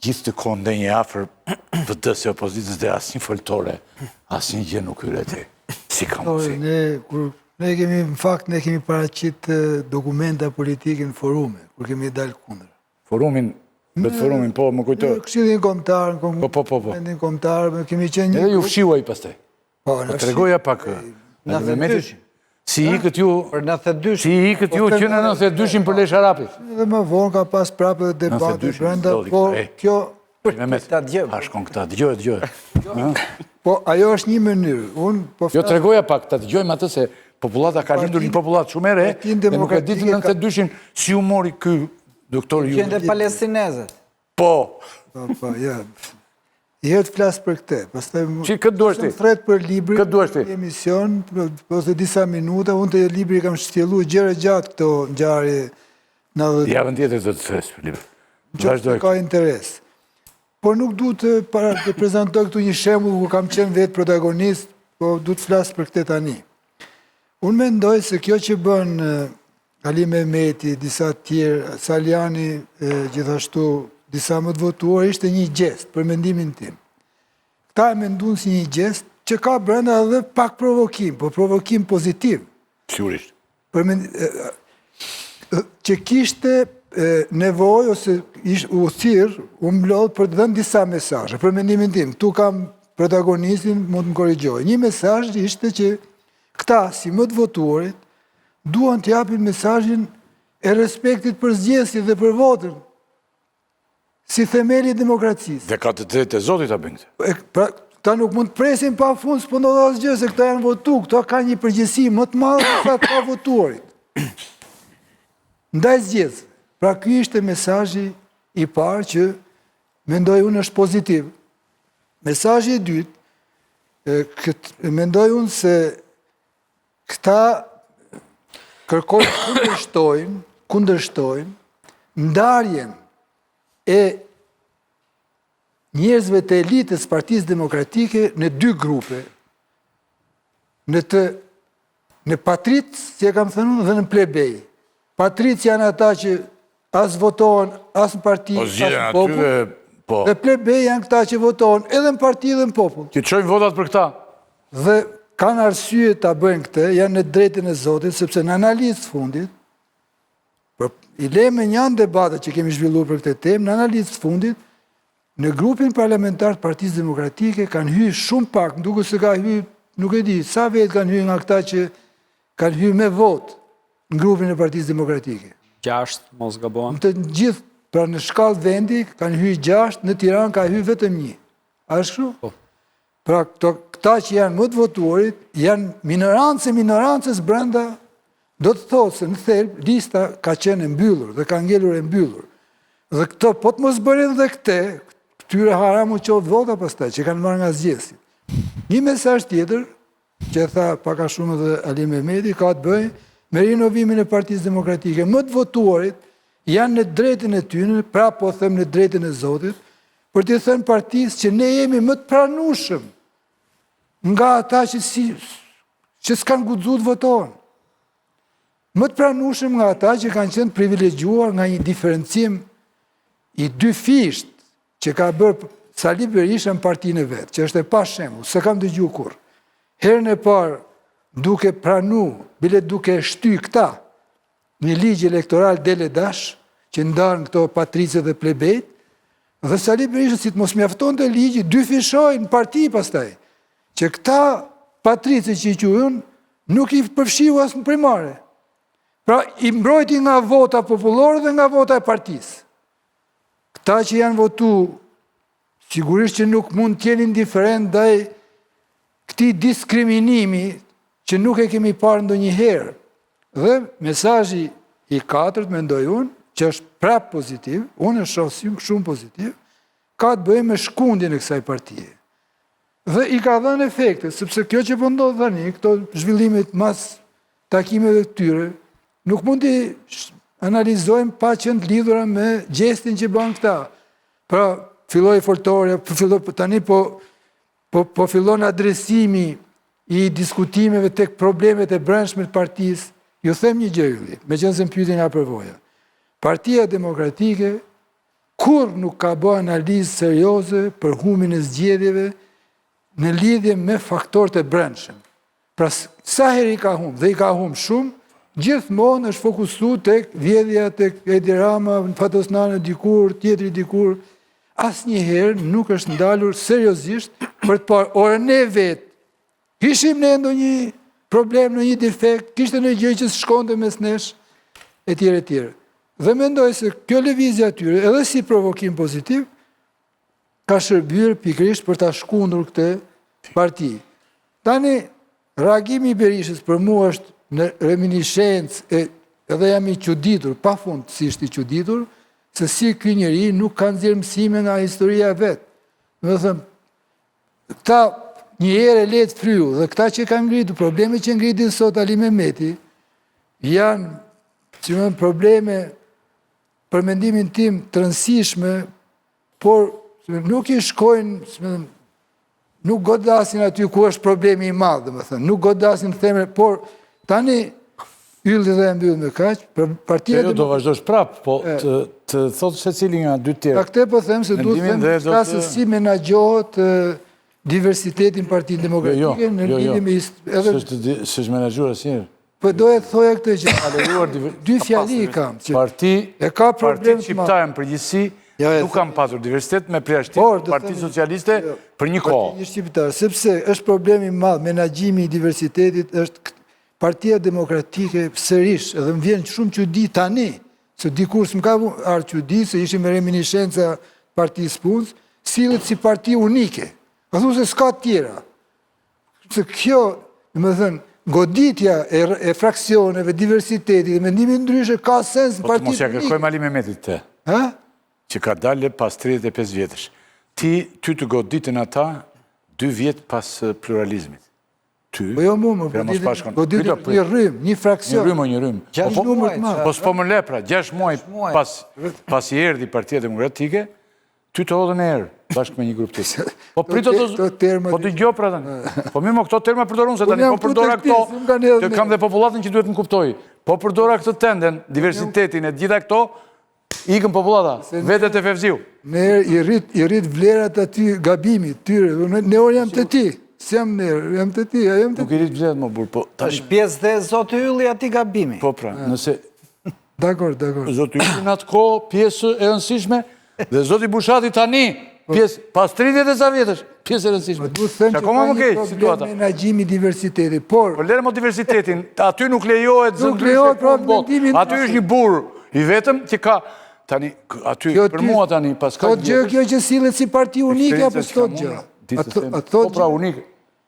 gjithë të kohën ndenje afër PD-së e opozitës dhe asnjë foltore, asnjë gjë nuk hyre ti. Si ka mundësi? Ne, kur, ne kemi, në fakt, ne kemi paraqit dokumenta politike në forume, kur kemi dalë kundër. Forumin, vetë forumin, po, më kujto. Në Këshillin Kombëtar, në po, po, po, po. Kuvendin Kombëtar, kemi qenë një... Edhe ju fshiu ai pastaj. Po, po tregoja pak. Në 92 Si ikët ju, për 92 si ikët ju që në 92-shin për Lesh Arapit. Edhe më vonë ka pas prapë dhe debate brenda, po kjo... Mehmet, a shkon këta, dëgjoje, dëgjoje. Po, ajo është një mënyrë. Unë po Jo, tregoja pak, ta dëgjojmë atë se popullata ka lindur një popullatë shumë e re, dhe nuk e di të 92-shin si u mori ky doktor ju. Qenë dhe palestinezët. Po. Po, po, ja. Një herë të flas për këtë, pastaj Që këtë duash ti? Më thërret për librin, Këtë duash ti? emision, ose disa minuta, unë te libri kam shtjellu gjerë e gjatë këto ngjarje në dhe... Javën tjetër do të thërras për librin. Vazhdoj. Ka interes. Por nuk du të, para, të prezantoj këtu një shembull ku kam qenë vetë protagonist, po du të flas për këtë tani. Unë mendoj se kjo që bën Ali Mehmeti, disa të tjerë, Salianji gjithashtu, disa më të votuar, ishte një gjest, për mendimin tim. Këta e mendun si një gjest që ka brenda edhe pak provokim, po provokim pozitiv. Sigurisht. Për mend... që kishte nevojë ose ish, u thirr, u mblodh për të dhënë disa mesazhe. Për mendimin tim, këtu kam protagonistin, mund të më korrigjojë. Një mesazh ishte që këta si më të votuarit duan të japin mesazhin e respektit për zgjedhësit dhe për votën si themeli i demokracisë. Dhe ka të drejtë e Zotit ta bëjnë këtë. Pra, këta nuk mund të presin pa fund, s'po ndodh asgjë, se këta janë votu, këta kanë një përgjegjësi më të madhe se sa të pavotuarit. Ndaj zgjedhësve. Pra ky ishte mesazhi i parë që mendoj unë është pozitiv. Mesazhi i dytë, këtë, mendoj unë se Këta kërkojnë kundërshtojnë, kundërshtojnë ndarjen e njerëzve të elitës Partisë Demokratike në dy grupe, në të në patricë, si e kam thënë unë, dhe në plebej. Patricë janë ata që as votohen, as në parti, po, as në popull. Po. Dhe plebej janë këta që votohen edhe në parti dhe në popull. Që çojnë votat për këta. Dhe kanë arsye ta bëjnë këtë, janë në drejtën e Zotit, sepse në analizë të fundit, për, i lëmë mënjanë debatet që kemi zhvilluar për këtë temë, në analizë të fundit, në grupin parlamentar të Partisë Demokratike kanë hy shumë pak, më duket se ka hy nuk e di, sa vetë kanë hy nga këta që kanë hy me votë në grupin e Partisë Demokratike. 6, mos gabohem. Të gjithë, pra në shkallë vendi, kanë hy 6, në Tiranë ka hy vetëm një. A është kështu? Po. Pra këto, këta që janë më të votuarit, janë minorancë e minorancës brenda, do të thotë se në thelb, lista ka qenë e mbyllur dhe ka ngelur e mbyllur. Dhe këto, po të mos bërin dhe këte, këtyre haram u qoftë vota pastaj, që kanë marrë nga zgjedhësit. Një mesazh tjetër, që e tha pak a shumë edhe Ali Mehmeti, ka të bëjë me rinovimin e Partisë Demokratike. Më të votuarit janë në drejtën e tyre, pra po them në drejtën e Zotit, për t'i thënë partisë që ne jemi më të pranueshëm nga ata që si që s'kanë guxu të votohen. Më të pranueshëm nga ata që kanë qenë privilegjuar nga një diferencim i dyfishtë që ka bërë Sali Berisha në partinë e vet, që është e pashembull, s'e kam dëgju kurrë. Herën e parë duke pranu, bile duke shty këta, një ligj elektoral del e dash, që ndan këto patricët dhe plebejt, dhe Sali Berisha si të mos mjaftonte ligji, dyfishoi në parti pastaj, që këta patricët që i quaj unë, nuk i përfshiu as në primare. Pra i mbrojti nga vota popullore dhe nga vota e partisë. Këta që janë votu, sigurisht që nuk mund të jenë indiferent ndaj këtij diskriminimi që nuk e kemi parë ndonjëherë. Dhe mesazhi i katërt mendoj unë, që është prapë pozitiv, unë e shoh shumë pozitiv, ka të bëjë me shkundjen e kësaj partie. Dhe i ka dhënë efekte, sepse kjo që po ndodh tani, këto zhvillimet mas takimeve të tyre, nuk mund t'i analizojmë pa qenë të lidhura me gjestin që bënë këta. Pra, filloi foltorja, filloi, tani po, po, po fillon adresimi i diskutimeve tek problemet e brendshme të partisë. Ju them një gjë, Ylli, meqenëse më pyete nga përvoja. Partia Demokratike Kurrë nuk ka bë analizë serioze për humbjen e zgjedhjeve në lidhje me faktorët e brendshëm. Pra sa herë i ka humb dhe i ka humb shumë, gjithmonë është fokusu tek vjedhja tek Edi Rama, Fatos Nano dikur, tjetri dikur, asnjëherë nuk është ndalur seriozisht për të parë, ore ne vetë Kishim ne ndonjë problem, ndonjë defekt, kishte ndonjë gjë që s'shkonte mes nesh, e tjerë, e tjerë. Dhe mendoj se kjo lëvizje atyre, edhe si provokim pozitiv, ka shërbyer pikërisht për ta shkundur këtë parti. Tani, reagimi i Berishës për mua është në reminishencë e edhe jam i çuditur, pafundësisht i çuditur, se si ky njeri nuk ka nxjerrë mësime nga historia e vet. Domethënë, Këta një herë e lehtë fryu dhe këta që kanë ngritur, problemet që ngritin sot Ali Mehmeti, janë si më probleme për mendimin tim të rëndësishme, por nuk i shkojnë, si më nuk godasin aty ku është problemi i madh, domethënë, nuk godasin themel, por tani Ylli dhe e mbyll me kaq, për partia... Jo, do vazhdosh prapë, po të, të thotë secili nga dy tjerë. Pa këtë po them se duhet të them ka se si menaxhohet diversiteti në Partinë Demokratike jo, jo, në jo, lidhje me edhe s'është menaxhuar asnjëherë. Po doja të thoja këtë që dy fjali kam që parti e ka problem shqiptare në përgjithësi nuk kanë pasur diversitet me përjashtim Partinë Socialiste për një kohë. Partinë Shqiptare, sepse është problem i madh menaxhimi i diversitetit është Partia Demokratike sërish, edhe më vjen shumë çudi tani, se dikur s'më ka ardhur çudi se ishim me reminishenca Partisë Punës, sillet si parti unike. A thu se s'ka të tjera. Se kjo, domethënë, goditja e, e fraksioneve, diversitetit dhe mendimit ndryshe ka sens në po parti unike. Po mos ja kërkojmë Ali Mehmetit të. Ha? Që ka dalë pas 35 vjetësh. Ti, ty të goditën ata dy vjet pas pluralizmit. Ty, po jo mu, më goditën, goditën një rrymë, një fraksion. Një rrymë, një rrymë. Po, po, numër të madh. Po s'po më le pra, 6 muaj pas, pasi erdhi Partia Demokratike, ty të hodhën erë, bashkë me një grup të Po prito të... Terma po dëgjo pra tani. Po mirë, mo këto terma përdor unë se tani, po përdora këto, të kam dhe popullatën që duhet më kuptojë. Po përdora këtë tënden, diversitetin e gjitha këto, Ikën popullata, vete te Fevziu. Ne i rrit, i rrit vlerat aty gabimit tyre, ne orë jam te ti, s'jam ne, jam te ti, jam te ti. Nuk i rrit vlerat më burrë, po... Është pjesë dhe zoti Ylli atij gabimi. Po pra, nëse... Dakord, dakord. Zoti Ylli në atë kohë, pjesë e rëndësishme, dhe zoti Bushati tani... Pjesë, pas 30 e ca vjetësh, pjesë e rëndësishme. Po du të them që ka një problem menaxhimi diversitetit, por... Po lëre mo diversitetin, aty nuk lejohet zë Nuk lejohet pra mendimi... Aty është një burrë i vetëm që ka... Tani, aty, për mua tani, pas ka... Thotë gjë kjo që sillet si parti unike, apo s'thotë gjë? Po pra unike.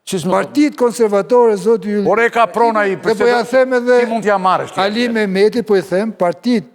Partitë konservatore, zoti Ylli... Por e ka prona i... Dhe po ja them edhe... Si mund t'ja marrësh ti? Ali Mehmeti, po i them, partitë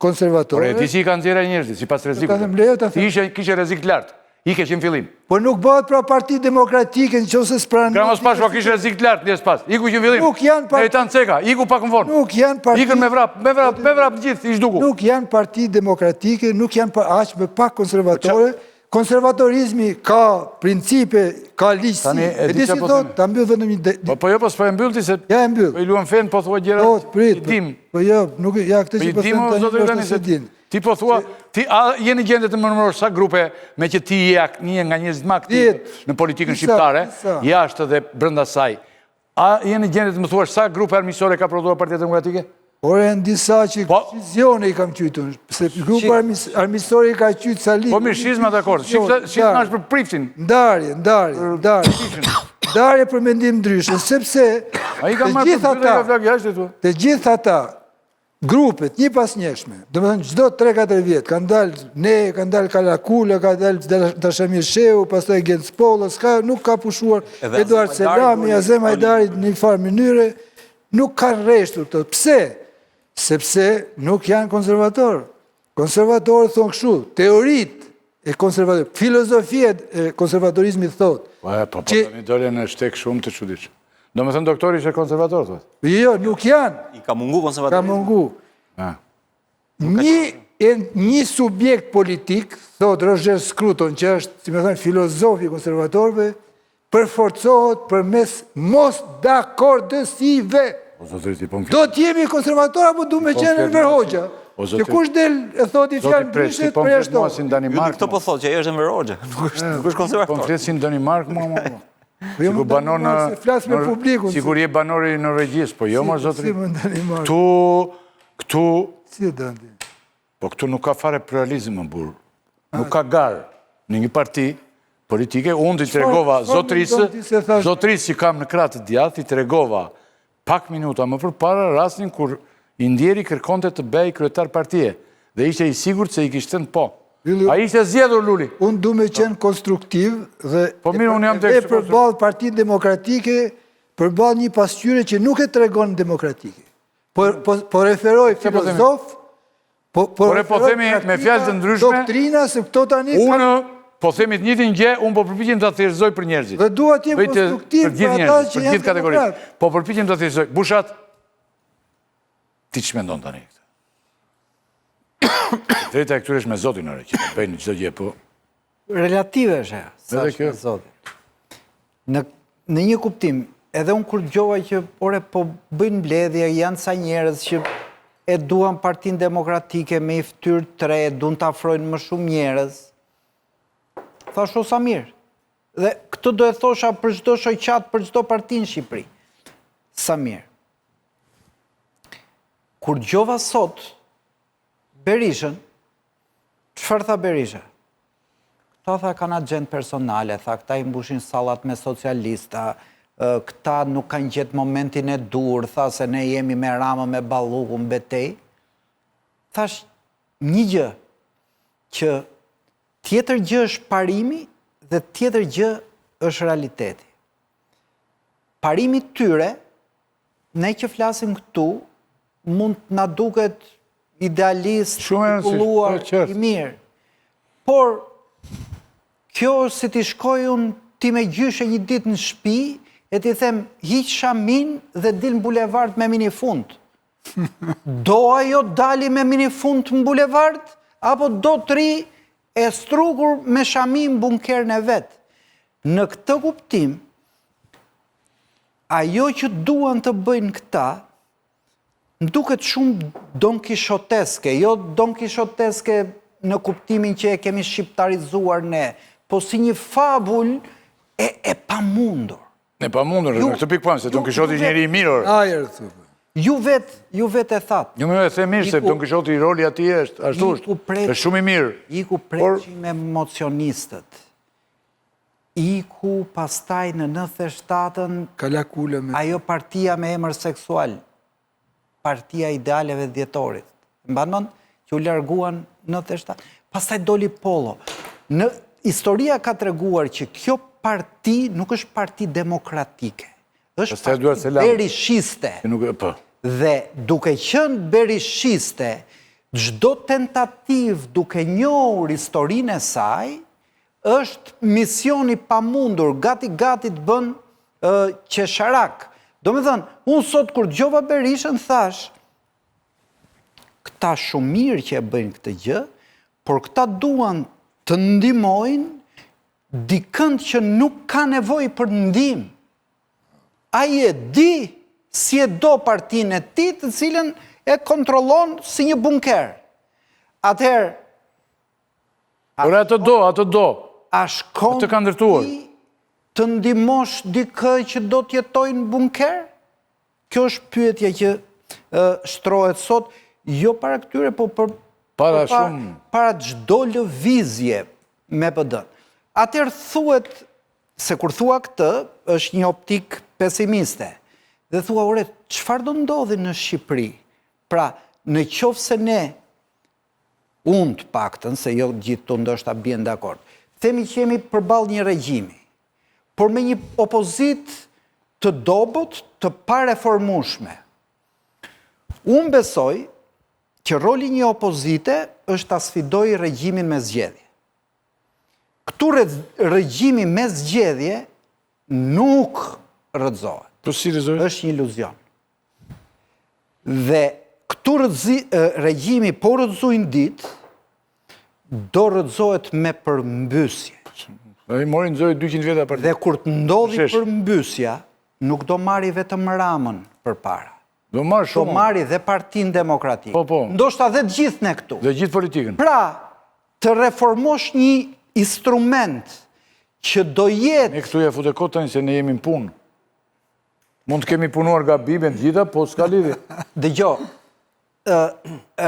konservatore... Por e di si i kanë nxjerrë njerëzit, sipas rrezikut. Ta them, lejo ta them. Ti ishe, kishe rrezik të lartë. Ike që në fillim. Po nuk bëhet pra parti demokratike në qoftë se s'pranon... Gramoz Pashko kishe rrezik të lartë, njes pas. Iku që në fillim. Nuk janë parti... Neritan Ceka, iku pak më vonë. Nuk janë parti... Ikën me vrap, me vrap, me vrap gjithë, i zhduku. Nuk janë parti demokratike, nuk janë pa, aq më pak konservatore, Konservatorizmi ka principe, ka ligjësi. Tani, e di si po thotë, ta mbyll vetëm një... Po, po jo, po s'po e mbyll ti se... Ja e mbyll. Po i luan fen, po thua gjëra... Po, prit, I dim. Po jo, nuk, ja, këtë po që po them tani, zotëri tani se din. Ti po thua, ti a je në gjendje të më numërosh sa grupe me që ti je një nga njerëzit më aktivë në politikën shqiptare, jashtë dhe brenda saj. A je në gjendje të më thuash sa grupe armiqësore ka prodhuar Partia Demokratike? Ore janë disa që po- schizione i kam qujtur, se grupe armiqësore i ka qujtë Sali. Po mirë, shizma dakord, shizma është për priftin. Ndarje, ndarje, ndarje. Ndarje për mendim ndryshe, sepse të gjithë ata, të gjithë ata, Grupet, njëpasnjëshme, domethënë çdo 3-4 vjet, kanë dalë ne, kanë dalë Kalakula, ka dalë Dashamir Shehu, pastaj Genc Pollo, s'ka, nuk ka pushuar Eduard Selami, Azem Hajdari në një farë mënyre, nuk kanë reshtur këto. Pse? Sepse nuk janë konservatorë. Konservatorët thonë kështu, teoritë e konservatorit, filozofia e konservatorizmit thotë. Po, po, po, tani dole në shteg shumë të çuditshëm. Domethënë doktori ishte konservator, thotë. Jo, nuk janë. I ka mungu konservatorizmi. Ka mungu. Një, një subjekt politik, thotë Roger Scruton, që është, si me thënë, filozofi i konservatorëve, përforcohet përmes mosdakordësive. O zotëri ti po më Do të jemi konservator apo du me po qenë Enver Hoxha? Që kush del e thotë një fjalë ndryshe po më flet mua si në Danimarkë. Këto po thotë që ai është Enver Hoxha, nuk është nuk është konservator. Po më flet si në Danimarkë mua mua. Po jo, Sikur banon në flas me publikun. Sikur je banor i Norvegjisë, po jo mor zotëri. Si më Danimarkë. Këtu këtu si e dëndi? Po këtu nuk ka fare pluralizëm më burrë. Nuk ka garë në një parti politike. Unë t'i tregova zotërisë, zotërisë që kam në krah të djathtë, i tregova pak minuta më përpara rastin kur i ndjeri kërkonte të bëhej kryetar partie dhe ishte i sigurt se i kishte thënë po. Ai ishte zgjedhur Luli. Unë du me qenë konstruktiv dhe po mirë, unë jam e përballë Partinë Demokratike, përballë një pasqyre që nuk e tregon demokratike. Po, po, po referoj po filozof, po, po, po themi me fjalë të ndryshme, doktrina se këto tani... Unë po themi të njëjtën gjë, unë po përpiqem ta thjeshtëzoj për njerëzit. Dhe dua të jem konstruktiv për ata që janë demokrat. Po përpiqem ta thjeshtëzoj. Bushat, ti ç'mendon tani këtë? Drejta e këtyre është me Zotin ore, që të bëjnë çdo gjë, po Relative është ajo, sa është me Zotin. Në, në një kuptim, edhe unë kur dëgjova që ore po bëjnë mbledhje, janë ca njerëz që e duan Partinë Demokratike me një fytyrë të re, duan të afrojnë më shumë njerëz. Thashë o sa mirë. Dhe këtë do e thosha për çdo shoqatë, për çdo parti në Shqipëri. Sa mirë. Kur dëgjova sot Berishën, çfarë tha Berisha? Këta tha kanë agjendë personale, tha këta i mbushin sallat me socialista, këta nuk kanë gjetë momentin e duhur, tha se ne jemi me Ramën, me Ballukun, betejë. Thashë një gjë që tjetër gjë është parimi dhe tjetër gjë është realiteti. Parimi i tyre Ne që flasim këtu, mund të na duket idealist, i kulluar, po, i mirë. Por, kjo është si t'i shkoj unë time gjyshe një ditë në shpi, e t'i them, hiq shaminë dhe dil në bulevard me minifund. Do ajo dali me minifund në bulevard, apo do të rrijë e strukur me shami në bunkerin e vet. Në këtë kuptim, Ajo që duan të bëjnë këta, më duket shumë donkishoteske, jo donkishoteske në kuptimin që e kemi shqiptarizuar ne, po si një fabul e, e pamundur. E pamundur, në këtë pikëpamje, se Don Kishoti është njeri i mirë. Ajër, thupe. Ju vetë, ju vetë e thatë. Jo, më e them mirë se Don Kishoti roli atij është ashtu është. Është shumë i mirë. Iku Preçi me mocionistët. Iku pastaj në 97-ën Kalakula me ajo partia me emër seksual. Partia e Idealeve të Dhjetorit. Mban mend që u larguan në 97. Pastaj doli Pollo. Në historia ka treguar që kjo parti nuk është parti demokratike. Është parti berishiste. Nuk e po. Dhe duke qenë berishiste, çdo tentativë duke njohur historinë e saj, Është mision i pamundur, gati gati të bën qesharak. Domethënë, unë sot kur dëgjova Berishën thashë, këta shumë mirë që e bëjnë këtë gjë, por këta duan të ndihmojnë dikënd që nuk ka nevojë për ndihmë. Ai e di si e do partinë e tij, të cilën e kontrollon si një bunker. Atëherë, Por atë do, atë do. A shkon atë ka ndërtuar. ti të ndihmosh dikë që do të jetojë në bunker? Kjo është pyetja që shtrohet sot, jo para këtyre, po për para shumë para çdo lëvizje me PD. Atëherë thuhet se kur thua këtë, është një optikë pesimiste. Dhe thua, ore, çfarë do ndodhi në Shqipëri? Pra, në qoftë se ne Unë të paktën, se jo të gjithë këtu ndoshta bien dakord. Themi që jemi përballë një regjimi, por me një opozitë të dobët, të pareformueshme. Unë besoj që roli i një opozite është ta sfidojë regjimin me zgjedhje. Këtu regjimi me zgjedhje nuk rrëzohet. Po si rrëzohet? Është një iluzion. Dhe këtu rrëzi, regjimi po rrëzu një ditë, do rrëzohet me përmbysje. Ai mori nxori 200 veta për. Dhe kur të ndodhi përmbysja, nuk do marri vetëm Ramën përpara. Do marrë shumë. Do marri dhe Partinë Demokratike. Po, po. Ndoshta dhe të gjithë ne këtu. Dhe gjithë politikën. Pra, të reformosh një instrument që do jetë... Ne këtu ja fute kot tani se ne jemi në punë. Mund të kemi punuar gabim e të gjitha, po s'ka lidhje. Dëgjo,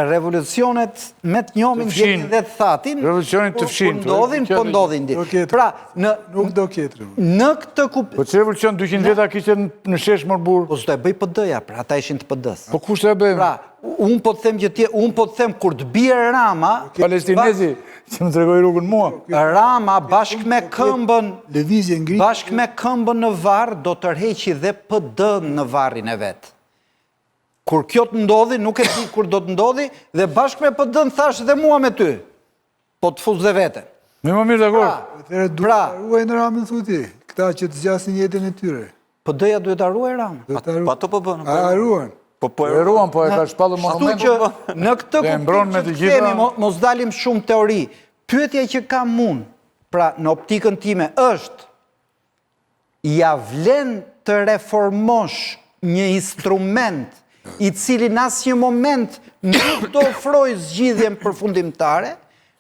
revolucionet me të njomin djegin dhe të thatin, revolucionet të fshin, po ndodhin, po ndodhin di. Pra, në nuk do ketë revolucion. Në këtë kup... Po që revolucion 200 veta kishte në shesh mor burrë? Po s'do e bëjë PD-ja, pra ata ishin të PD-së. Po kush e bëjë? Pra, unë po të them që tje, unë po të them kur të bie Rama... Palestinezi, që më tregoi rrugën mua. Rama bashkë me këmbën, lëvizje ngritje. Bashkë me këmbën në varr do tërheqi dhe PD në varrin e vet. Kur kjo të ndodhi, nuk e di kur do të ndodhi dhe bashkë me PD-n thashë dhe mua me ty. Po të fus dhe veten. Më më mirë dakord. Pra, Atëherë duhet ta ruajnë Ramën thu ti, këta që të zgjasin jetën e tyre. PD-ja duhet ta ruajë Ramën. Po ato po bën. A ruan? Po po e ruan, po e ka shpallur monument. Kështu që në këtë kuptim që të themi, mos dalim shumë teori. Pyetja që kam unë, pra në optikën time është ia vlen të reformosh një instrument i cili në asnjë moment nuk do ofrojë zgjidhjen përfundimtare,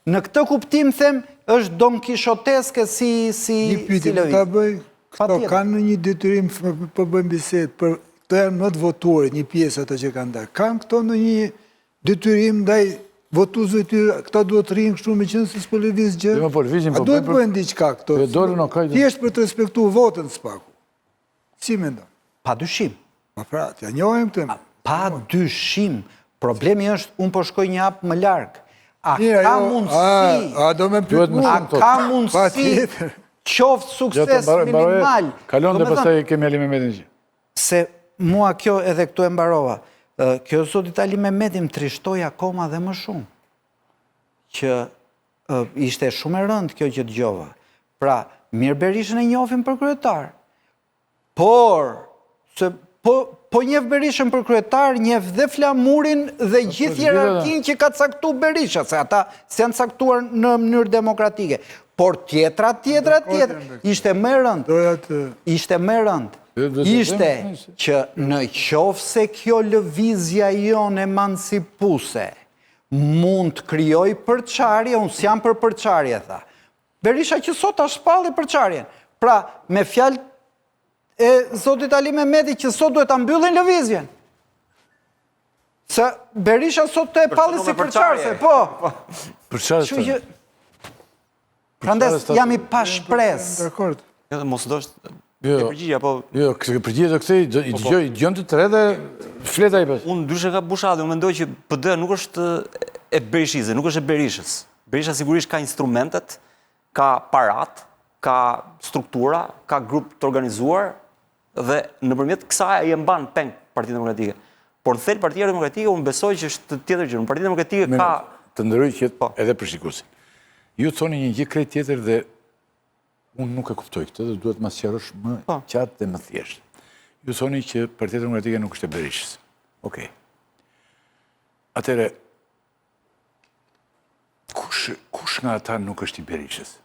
në këtë kuptim them është donkishoteske si si Një pyetje do ta bëj, këto kanë një detyrim po bëjmë bisedë për këto janë më të votuarit, një pjesë ato që kanë dalë. Kanë këto ndonjë detyrim ndaj votuesve të tyre, këta duhet të rrinë kështu meqenëse s'po lëviz gjë. Jo, po lëvizin, po. A duhet të bëjnë diçka këto? Jo, dolën o kajtë. Thjesht për të respektuar votën së paku. Si mendon? Pa dyshim. Pa pra, t'ja njohim këtë. Pa dyshim. Problemi është, unë po shkoj një hap më larg. A ka jo, mundësi? A, do me pyet mua? A ka mundësi? Qoftë sukses minimal. Kalon dhe pastaj kemi Ali Mehmetin që. Se mua kjo edhe këtu e mbarova. Kjo zotit Ali Mehmeti më trishtoi akoma dhe më shumë. Që ishte shumë e rëndë kjo që dëgjova. Pra, mirë Berishën e njohim për kryetar. Por, se po, po njeh Berishën për kryetar, njeh dhe Flamurin dhe po, gjithë hierarkinë që ka caktu Berisha, se ata s'janë caktuar në mënyrë demokratike. Por tjetra, tjetra, tjetra, ishte më e rëndë. Ishte më e rëndë. Ishte që në qoftë se kjo lëvizja jonë emancipuese, mund të krijojë përçarje, unë s'jam për përçarje, tha. Berisha që sot ta shpalli përçarjen. Pra, me fjalë e zotit Ali Mehmeti që sot duhet ta mbyllin lëvizjen. Se Berisha sot të e palli si përçarëse, po. Përçarëse. Kështu që Prandaj jam i pashpresë. Dakord. Jo, mos do është Jo, e përgjigje apo Jo, këtë përgjigje do kthej, i Po, po. dëgjoj, i dëgjon të tre dhe flet ai pas. Unë ndryshe nga Bushati, unë mendoj që PD nuk është e berishizmit, nuk është e Berishës. Berisha sigurisht ka instrumentet, ka parat, ka struktura, ka grup të organizuar dhe nëpërmjet kësaj ai e mban peng Partinë Demokratike. Por në thelb Partia Demokratike unë besoj që është tjetër gjë. Në Partinë Demokratike ka të ndëroj që po. edhe për shikuesin. Ju thoni një gjë krejt tjetër dhe unë nuk e kuptoj këtë dhe duhet ma sqarosh më po. qartë dhe më thjesht. Ju thoni që Partia Demokratike nuk është e Berishës. Okej. Atëherë kush kush nga ata nuk është i Berishës?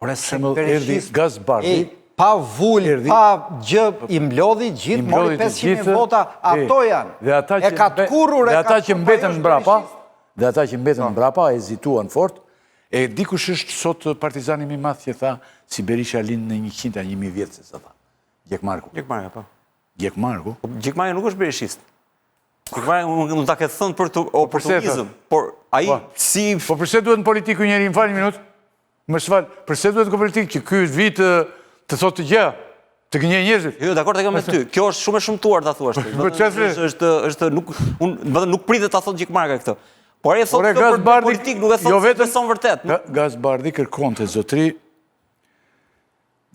Ore se erdhi Gaz Bardhi, pa vulë, pa gjë, i mblodhi gjithë, mori 500.000 vota, ato janë. Dhe ata që, e ka tkurrur, dhe ata që mbetën mbrapa, dhe ata që mbetën po. mbrapa, hezituan fort, e di kush është sot partizani më i madh që tha, si Berisha lind në 100 a 1000 vjet, se sa tha. Gjekmarku. Gjekmarku, po. Gjekmarku. Po, Gjekmarku nuk është berishist. Gjekmarku mund ta ketë thënë për të po, oportunizëm, por ai po. si Po përse duhet në politikë ky njeri, më fal një minutë? Më fal, përse duhet në politikë që ky vit të, të thotë të gjë, të gënjejë njerëzit? Jo, dakord e kam me ty. Kjo është shumë e shëmtuar ta thuash ti. Po çfarë është është është nuk unë do nuk pritet ta thotë Gjekmarkaj këtë. Por ai e thotë këtë për Bardhi, politikë, nuk e thotë jo vetëm beson vërtet. Gaz Bardhi kërkonte zotri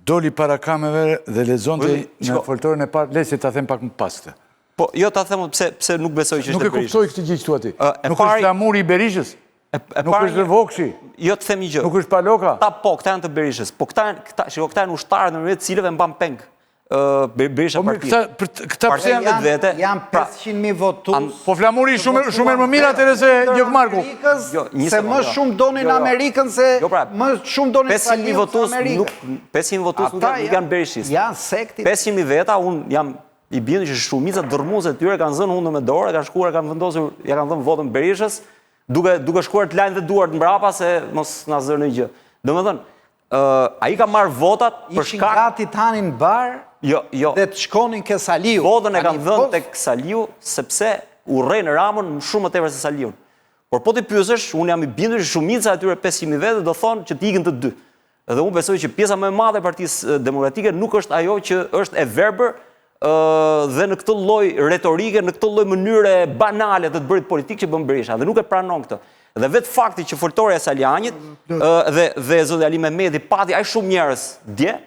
doli para kamerave dhe lexonte në foltoren e parë, le se ta them pak më pas këtë. Po, jo ta them pse pse nuk besoj që është Nuk e kuptoj këtë gjë që thua ti. Nuk është flamuri i Berishës. Nuk është Vokshi. Jo të them një gjë. Nuk është Paloka. Ta po, këta janë të Berishës. Po këta janë, këta, shiko, këta janë ushtarët nëpërmjet të cilëve mban peng Berisha po, partinë. Këta, këta pse janë vetvete? Janë 500.000 pra, votues. Po flamuri shumë shumë herë më mirë atëherë se Gjekmarku. Jo, se më jo. shumë donin jo, jo. Amerikën se jo, pra, më shumë donin 500.000 votues nuk 500.000 votues nuk janë, nuk janë berishistë. Janë sekti. 500.000 veta unë jam i bindur që shumica dërrmuese e tyre kanë zënë hundën me dorë, kanë shkuar, kanë vendosur, ja kanë dhënë votën Berishës, duke duke shkuar të lajnë dhe duart mbrapa se mos na zërë ndonjë gjë. Domethënë, ë ai ka marrë votat për Ishin shkak gati të hanin bar jo, jo. dhe të shkonin ke Saliu. Votën e Tani, kanë dhënë po- tek Saliu sepse urrejnë Ramën shumë më tepër se Saliun. Por po t'i pyesësh, unë jam i bindur që shumica e atyre 500.000 vetë do thonë që të ikën të dy. Dhe unë besoj që pjesa më e madhe e Partisë Demokratike nuk është ajo që është e verbër dhe në këtë lloj retorike, në këtë lloj mënyre banale të të bërit politikë që bën Berisha dhe nuk e pranon këtë. Dhe vetë fakti që foltorja e Salianjit dhe dhe zoti Ali Mehmeti pati aq shumë njerëz dje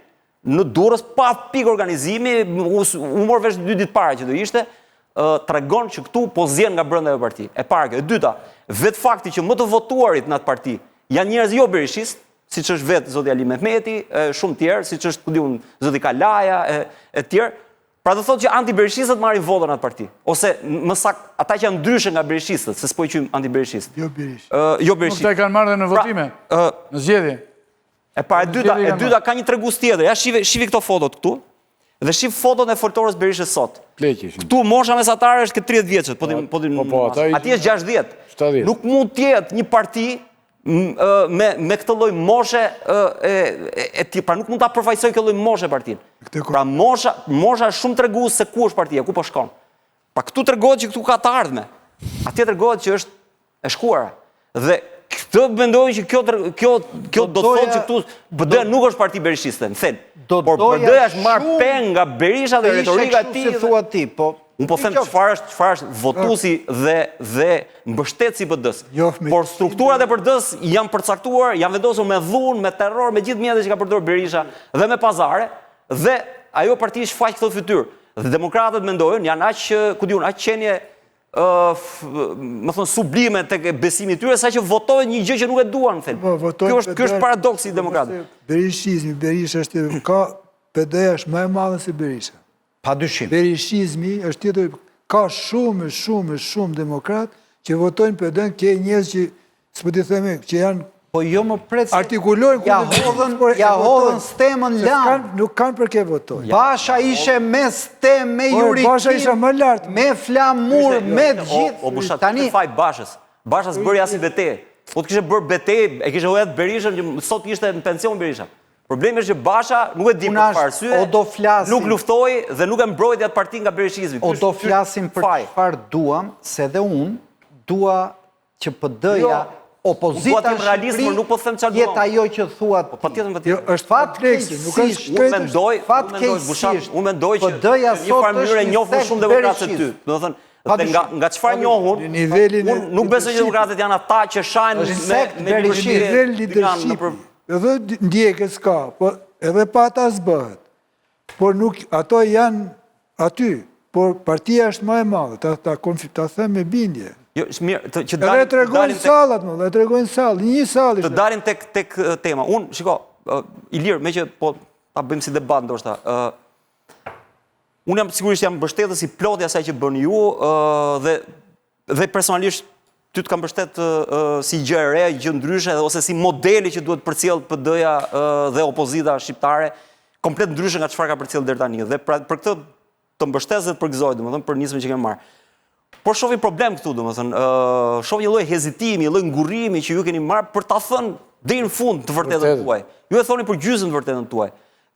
në Durrës pa pikë organizimi, u, u mor vesh dy ditë para që do ishte, tregon që këtu po zien nga brenda ajo parti. E para kjo, e dyta, vetë fakti që më të votuarit në atë parti janë njerëz jo berishistë, siç është vetë zoti Ali Mehmeti, e shumë tjerë, siç është, ku di unë, zoti Kalaja e e tjerë. Pra do thotë që antiberishistët marrin votën në atë parti, ose më saktë ata që janë ndryshe nga berishistët, se s'po i quajmë antiberishistë. Jo berishistë. Ë, jo berishistë. Këta e kanë marrë dhe në pra, votime, në zgjedhje. E para, e dyta, e dyta ka një tregues tjetër. Ja shive, shivi këto fotot këtu. Dhe shif foton e foltores Berishës sot. Pleq ishin. Këtu mosha mesatare është ke 30 vjeçët, po ti po ti. Po, po, ata Atje është 60. 70. Nuk mund të jetë një parti me me këtë lloj moshe e e, e ti, pra nuk mund ta përfaqësojë kjo lloj moshe partinë. Pra mosha, mosha është shumë tregues se ku është partia, ku po shkon. Pra këtu tregohet që këtu ka të ardhme. Atje tregohet që është e shkuara. Dhe këtë mendoj që kjo kjo kjo do të thotë që këtu PD nuk është parti berishiste, në thelb. Por PD është marrë peng nga Berisha dhe retorika e tij. Si thua ti, po Unë po them çfarë është çfarë është votuesi dhe dhe mbështetësi i PD-së. Por strukturat e PD-së janë përcaktuar, janë vendosur me dhunë, me terror, me gjithë mjetet që ka përdorur Berisha dhe me pazare dhe ajo parti shfaq këtë fytyrë. Dhe demokratët mendojnë janë aq, ku di unë, aq qenie me thënë sublime tek besimi i tyre saqë votojnë një gjë që nuk e duan në thelb. Po, Kjo është ky është paradoksi i demokratëve. Berishizmi, Berisha është ka PD-ja është më e madhe se Berisha. Pa dyshim. Berishizmi është tjetër, ka shumë, shumë, shumë demokrat që votojnë PD-n, ke njerëz që s'po t'i themi që janë Po jo më pret se artikulojnë ja hodhën ja hodhën stemën lart. Nuk kanë për kë votojnë. Basha ishe me stemë, me po, juridim. Basha ishe më lart, me flamur, me të gjithë. O, o tani faj Bashës. Basha s'bëri asnjë betejë. Po të kishte bërë betejë, e kishte hedh Berishën që sot ishte në pension Berisha. Problemi është që Basha nuk e di për çfarë arsye, o do flasim, nuk luftoi dhe nuk e mbrojti atë parti nga berishizmi. O do flasim për çfarë duam, se edhe unë dua që PD-ja, jo, opozita në Shqipëri, nuk po them çfarë duam. Jetë ajo që thua po, patjetër patjetër. Jo, është fatkeqësisht, nuk është unë mendoj, fatkeqësisht, unë mendoj që PD-ja sot një mënyrë njoh më shumë demokratë se ty. Domethënë, dhe nga nga çfarë njoh unë, unë nuk besoj që demokratët janë ata që shajnë me me nivel leadership. Edhe ndjekës ka, po edhe pa ata s'bëhet. Por nuk, ato janë aty, por partia është më e madhe, ta, ta, konfi, ta them me bindje. Jo, është mirë, të, që dalim, edhe tregojnë sallat, më, dhe tregojnë sallat, një sallë Të dalim tek, tek tema. Unë, shiko, uh, Ilir, meqë po ta bëjmë si debat ndoshta, uh, unë jam sigurisht jam mbështetës i plotë i asaj që bëni ju uh, dhe Dhe personalisht ty të kam mbështet si gjë e re, gjë ndryshe ose si modeli që duhet përcjellë PD-ja dhe opozita shqiptare, komplet ndryshe nga çfarë ka përcjellë deri tani. Dhe pra, për këtë të mbështes dhe të përgëzoj, domethënë për nismën që kemi marrë. Por shoh një problem këtu, domethënë, ë shoh një lloj hezitimi, një lloj ngurrimi që ju keni marrë për ta thënë deri në fund të vërtetën tuaj. Ju e thoni për gjysmë të vërtetën tuaj.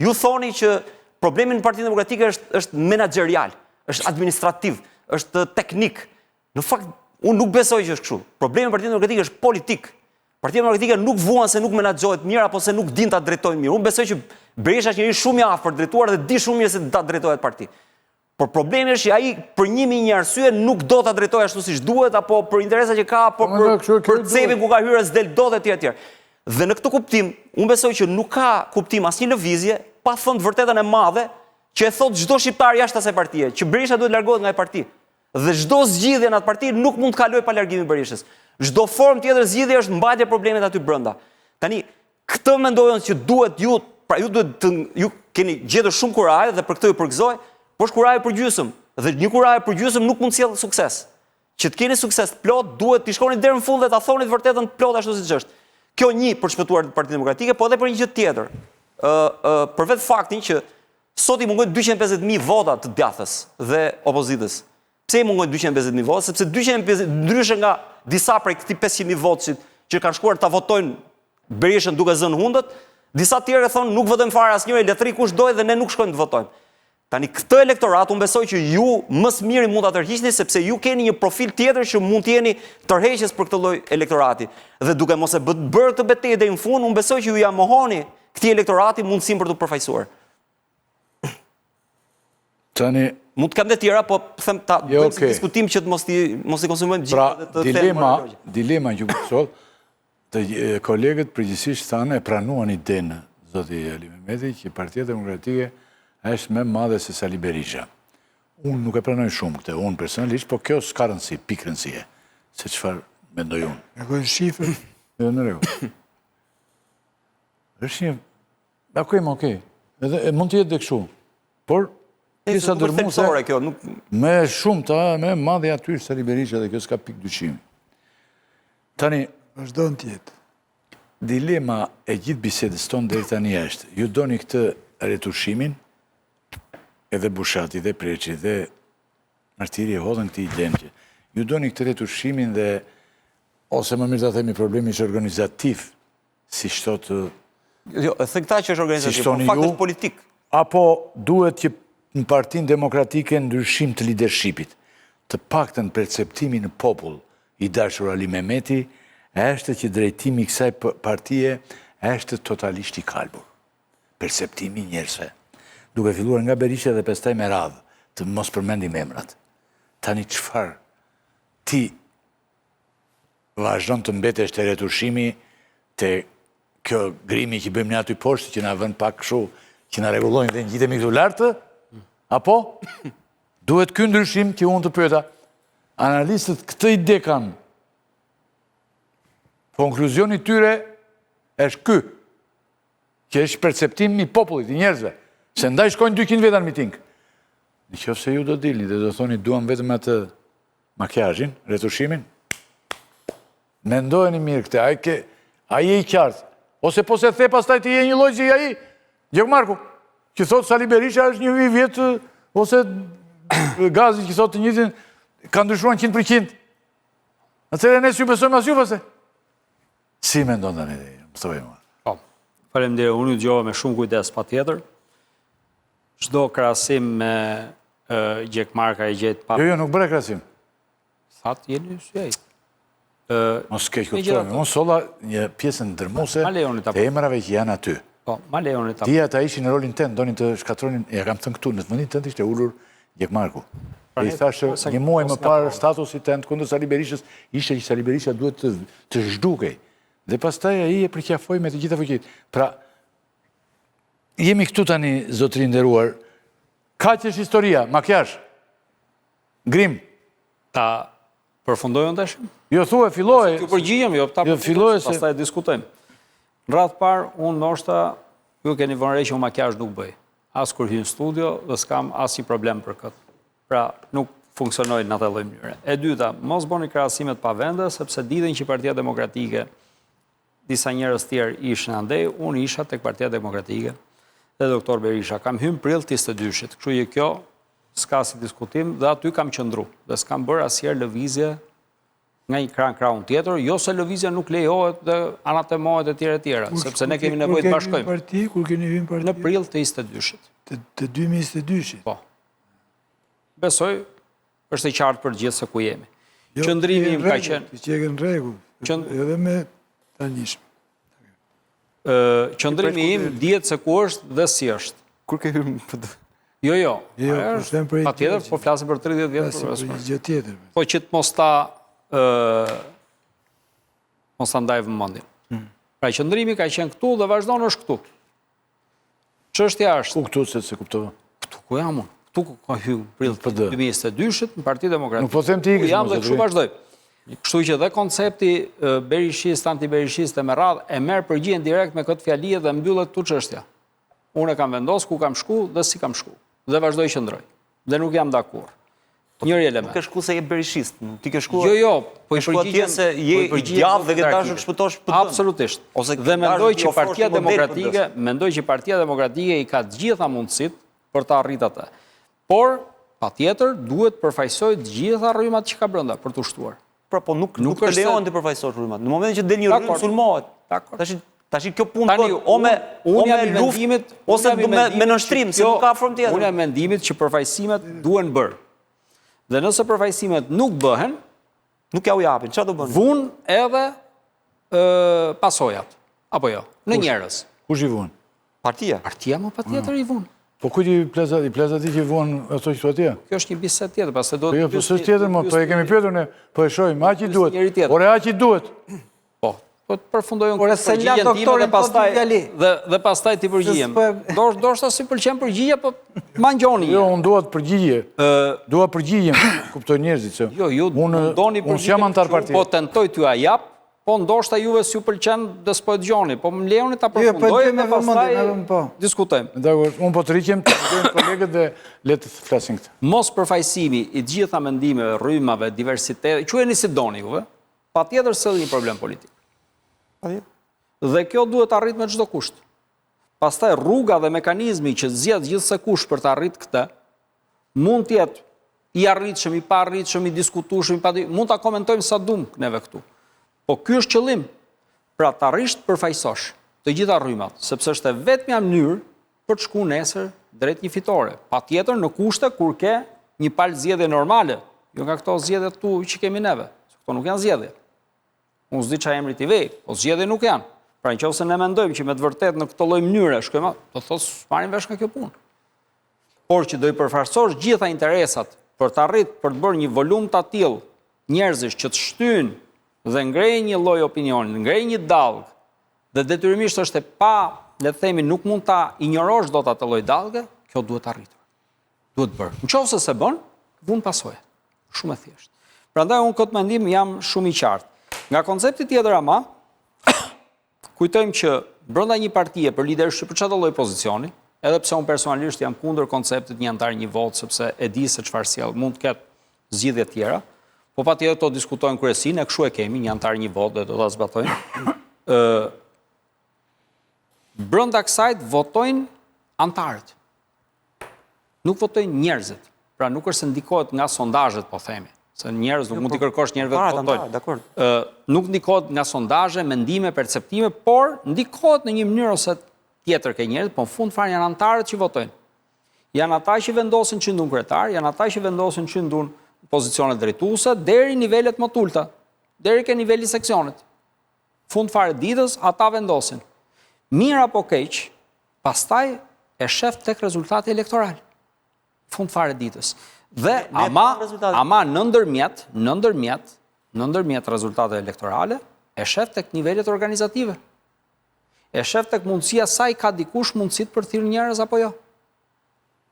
Ju thoni që problemi në Partinë Demokratike është është menaxherial, është administrativ, është teknik. Në fakt, unë nuk besoj që është kështu. Problemi në Partinë Demokratike është politik. Partia Demokratike nuk vuan se nuk menaxhohet mirë apo se nuk din ta drejtojnë mirë. Unë besoj që Berisha është njeri shumë i aftë për të drejtuar dhe di shumë mirë se ta drejtojë atë parti. Por problemi është që ai për një mijë një arsye nuk do ta drejtojë ashtu siç duhet apo për interesa që ka apo po, për për cepin ku ka hyrë s'del dot etj etj. Dhe në këtë kuptim, unë besoj që nuk ka kuptim asnjë lëvizje pa thënë të vërtetën e madhe që e thotë çdo shqiptar jashtë asaj partie, që Berisha duhet largohet nga ajo parti. Dhe çdo zgjidhje në atë parti nuk mund të kalojë pa largimin e Berishës. Çdo formë tjetër zgjidhje është mbajtja e problemit aty brenda. Tani, këtë mendoj unë që duhet ju, pra ju duhet të ju keni gjetur shumë kurajë dhe për këtë ju përgëzoj, por është kurajë për gjysmë. Dhe një kurajë për gjysmë nuk mund të sjellë sukses. Që të keni sukses të plotë, duhet t'i shkoni deri në fund dhe ta thoni të vërtetën të plotë ashtu siç është. Kjo një për të shpëtuar Partinë Demokratike, po edhe për një gjë tjetër. Ë ë për vetë faktin që sot i mungojnë 250.000 vota të djathtës dhe opozitës. Pse i mungojnë 250.000 vota? Sepse 250 ndryshe nga disa prej këtij 500.000 votësit që kanë shkuar ta votojnë Berishën duke zënë hundët, disa të tjerë thonë nuk votojmë fare asnjëri, le të rri kush dojë dhe ne nuk shkojmë të votojmë. Tani këtë elektorat unë besoj që ju më së miri mund ta tërhiqni sepse ju keni një profil tjetër që mund të jeni tërheqës për këtë lloj elektorati. Dhe duke mos e bërë këtë betejë deri në fund, unë besoj që ju ia mohoni këtij elektorati mundësinë për t'u përfaqësuar. Tani mund të kem dhe tjera, po them ta jo, bëjmë si diskutim që të mos t'i mos i konsumojmë gjithë pra, dhe të dilema, dilema që u Të kolegët përgjithësisht thanë e pranuan idenë, zoti Ali Mehmeti, që Partia Demokratike është më e madhe se Sali Berisha. Unë nuk e pranoj shumë këtë, unë personalisht, po kjo s'ka rëndësi, pikë rëndësie, se çfarë mendoj unë. E kojnë shifër. Jo, në rregull. Është një Okej, okej. Edhe mund të jetë dhe kështu. Por pjesa dërmuese kjo nuk më e shumta, më e madhe aty është Sali Berisha dhe kjo s'ka pikë dyshimi. Tani vazhdon të jetë. Dilema e gjithë bisedës tonë deri tani është, ju doni këtë retushimin, edhe Bushati dhe Preçi dhe Martiri e hodhën këtë idenë që ju doni këtë retushimin dhe ose më mirë ta themi problemi është organizativ siç thotë... Jo, e thënë këta që është organizativ, po fakt është politik. Apo duhet që në Partinë Demokratike ndryshim të lidershipit, të paktën perceptimi në popull, i dashur Ali Mehmeti, është që drejtimi i kësaj partie është totalisht i kalbur. Perceptimi i njerëzve. Duke filluar nga Berisha dhe pastaj me radhë, të mos përmendim emrat. Tani çfarë ti vazhdon të mbetesh te retushimi, te kjo grimi që bëjmë ne aty poshtë, që na vën pak kështu, që na rregullojnë dhe ngjitemi këtu lart, apo duhet ky ndryshim që unë të pyeta. Analistët këtë ide kanë. Konkluzioni i tyre është ky, që është perceptim i popullit, i njerëzve, se ndaj shkojnë 200 veta në miting. Në qoftë se ju do dilni dhe do thoni duam vetëm atë Makiazhin, retushimin, mendojeni mirë këtë, ai ke, ai je i qartë. Ose po s'e the pastaj ti je një lloj si ai, Gjekmarku, që thotë Sali Berisha është një i vjetër, ose Gazi që thotë të njëjtin, ka ndryshuar 100%. Atëherë ne s'ju besojmë as ju pastaj. Si mendon tani, më thuaj mua. Po. Faleminderit, unë ju dëgjova me shumë kujdes patjetër. Çdo krahasim me Gjekmarkaj e gjej të pa... Jo, jo, nuk bëra krahasim. Thatë jeni si ai. Mos keqkuptohemi, unë solla një pjesën dërmuese të emrave që janë aty. Po, ma lejoni ta... Dje ata ishin në rolin tënd, donin të shkatërronin, ja kam thënë këtu, në të vendin tënd ishte ulur Gjekmarku. Pra, I thashë, një muaj më parë statusi tënd kundër Sali Berishës, ishte që Sali Berisha duhet të, të zhdukej. Dhe pastaj ai e përqafoi me të gjitha fuqitë. Pra, jemi këtu tani, zotëri i nderuar, kaq është historia, makiazh, grim. Ta përfundoj unë tash? Jo, thua, filloj. T'ju përgjigjem, jo, ta jo, filloj se... Pastaj diskutojmë. Në radhë parë, unë ndoshta, ju keni vënë re që unë makiazh nuk bëj. As kur hyj në studio dhe s'kam asnjë problem për këtë. Pra, nuk funksionoj në atë lloj mënyre. E dyta, mos bëni krahasime të pavende, sepse ditën që Partia Demokratike disa njerëz tjerë ishin andej, unë isha tek Partia Demokratike dhe doktor Berisha. Kam hyrë në prill të 22-shit, kështu që kjo s'ka si diskutim dhe aty kam qëndru dhe s'kam bërë asnjëherë lëvizje nga një krah në krahun tjetër, jo se lëvizja nuk lejohet dhe anatemohet e tjera e tjera, sepse ne kemi nevojë të bashkojmë. Kur keni Kur keni hyrë në parti? Në prill të 22-shit. Të, të 2022-shit? Po. Besoj, është e qartë për gjithë se ku jemi. Jo, Qëndrimi im ka qenë... Ti që e ke në rregull, edhe me tanishme. Qëndrimi im dihet se ku është dhe si është. Kur ke hyrë në PD? Jo, jo. Jo, po them për Patjetër, po flasim për 30 vjet për një gjë tjetër. Po që të mos ta mos ta ndaj vëmendjen. Hmm. Pra qëndrimi ka qenë këtu dhe vazhdon është këtu. Çështja është Ku këtu se s'e kuptova? Këtu ku jam unë? Këtu ku ka hyrë prill të 2022-shit në Partinë Demokratike. Nuk po them ti ikësh. Jam dhe kështu vazhdoj. Kështu që dhe koncepti berishist, antiberishist e me radhë e merr përgjigjen direkt me këtë fjali dhe mbyllet këtu çështja. Unë e kam vendos ku kam shku dhe si kam shku. Dhe vazhdoj qëndroj. Dhe nuk jam nda kurrë. Po, Njëri element. Nuk ke shku se je berishist, ti ke shku. Jo, jo, po i përgjigjem se je po i djathtë dhe ke dashur të shpëtosh PD. Absolutisht. Ose dhe mendoj që Partia Demokratike, mendoj që Partia Demokratike i ka të gjitha mundësitë për ta arritur atë. Por patjetër duhet të përfaqësojë të gjitha rrymat që ka brenda për t'u shtuar. Pra, po nuk, nuk, të lejohen të përfaqësosh rrymat. Në momentin që del një rrymë sulmohet. Dakor. Tash tash kjo punë bëhet o me o me luftë ose me me nënshtrim, se nuk ka formë tjetër. Unë jam mendimit që përfaqësimet duhen bërë. Dhe nëse përfaqësimet nuk bëhen, nuk ja u japin. Çfarë do bëni? Vun edhe ë pasojat. Apo jo, në njerëz. Kush i vun? Partia. Partia më patjetër i vun. Po kujt i plas, i plas atij që vuan ato që thua ti? Kjo është një bisedë tjetër, pastaj do të Jo, po s'është tjetër, mo, po e kemi pyetur ne, po e shohim, aq i duhet. Ore aq i duhet. Po, po të përfundoj unë përgjigjen time dhe pastaj dhe dhe pastaj t'i përgjigjem. Do ndoshta s'i pëlqen përgjigja, po ma ngjoni. Jo, unë dua të përgjigje. Ë, dua përgjigjen, kuptojnë njerëzit se. Jo, ju unë doni përgjigje. Unë jam anëtar partie. Po tentoj t'jua jap, Po ndoshta juve s'ju pëlqen dhe s'po e dëgjoni, po më lejoni ta jo, po përfundoj dhe pastaj po. diskutojmë. Dakor, unë po tërhiqem të dëgjojmë kolegët dhe le të flasin këtë. Mospërfaqësimi i të gjitha mendimeve, rrymave, diversitetit, quajeni si doni juve, patjetër sjell një problem politik. Patjetër. Dhe kjo duhet arrit me çdo kusht. Pastaj rruga dhe mekanizmi që zgjedh gjithsekush për të arrit këtë, mund të jetë i arritshëm, i paarritshëm, i diskutueshëm, i padi, mund ta komentojmë sa dum neve këtu. Po ky është qëllim. Pra të arrish të përfaqësosh të gjitha rrymat, sepse është e vetmja mënyrë për të shku nesër drejt një fitore. Patjetër në kushte kur ke një palë zgjedhje normale, jo nga këto zgjedhje këtu që kemi neve. Këto nuk janë zgjedhje. Unë s'di ça emri t'i vej, po zgjedhje nuk janë. Pra në qoftë se ne mendojmë që me të vërtetë në këtë lloj mënyre shkojmë, do të thotë s'marrim vesh nga kjo punë. Por që do i përfaqësosh gjitha interesat për të arrit për të bërë një volum të atillë njerëzish që të shtyjnë dhe ngrejnë një lloj opinioni, ngrejnë një dallgë dhe detyrimisht është e pa, le të themi, nuk mund ta injorosh dot atë lloj dallge, kjo duhet arritur. Duhet bërë. Në qoftë se s'e bën, vun pasojat. Shumë e thjeshtë. Prandaj unë këtë mendim jam shumë i qartë. Nga koncepti tjetër ama, kujtojmë që brenda një partie për lidership për çdo lloj pozicioni, edhe pse unë personalisht jam kundër konceptit një anëtar një votë, sepse e di se çfarë sjell, mund të ketë zgjidhje të tjera, po patjetër to diskutojnë kryesinë, e kështu e kemi, një anëtar një votë dhe do ta zbatojmë. Ë brenda kësaj votojnë anëtarët. Nuk votojnë njerëzit. Pra nuk është se ndikohet nga sondazhet, po themi. Se njerëz nuk jo, mund t'i po, kërkosh njerëzve të votojnë. Dakord. Ë nuk ndikohet nga sondazhe, mendime, perceptime, por ndikohet në një mënyrë ose tjetër ke njerëzit, po në fund fare janë anëtarët që votojnë. Janë ata që vendosin çin duan kryetar, janë ata që vendosin çin duan pozicionet drejtuese deri në nivelet më të ulëta, deri ke niveli i seksionit. Fund fare ditës ata vendosin. Mirë apo keq, pastaj e shef tek rezultati elektoral. Fund fare ditës. Dhe ama ama në ndërmjet, në ndërmjet, në ndërmjet rezultateve elektorale, e shef tek nivelet organizative. E shef tek mundësia sa i ka dikush mundësitë për të thirrur njerëz apo jo.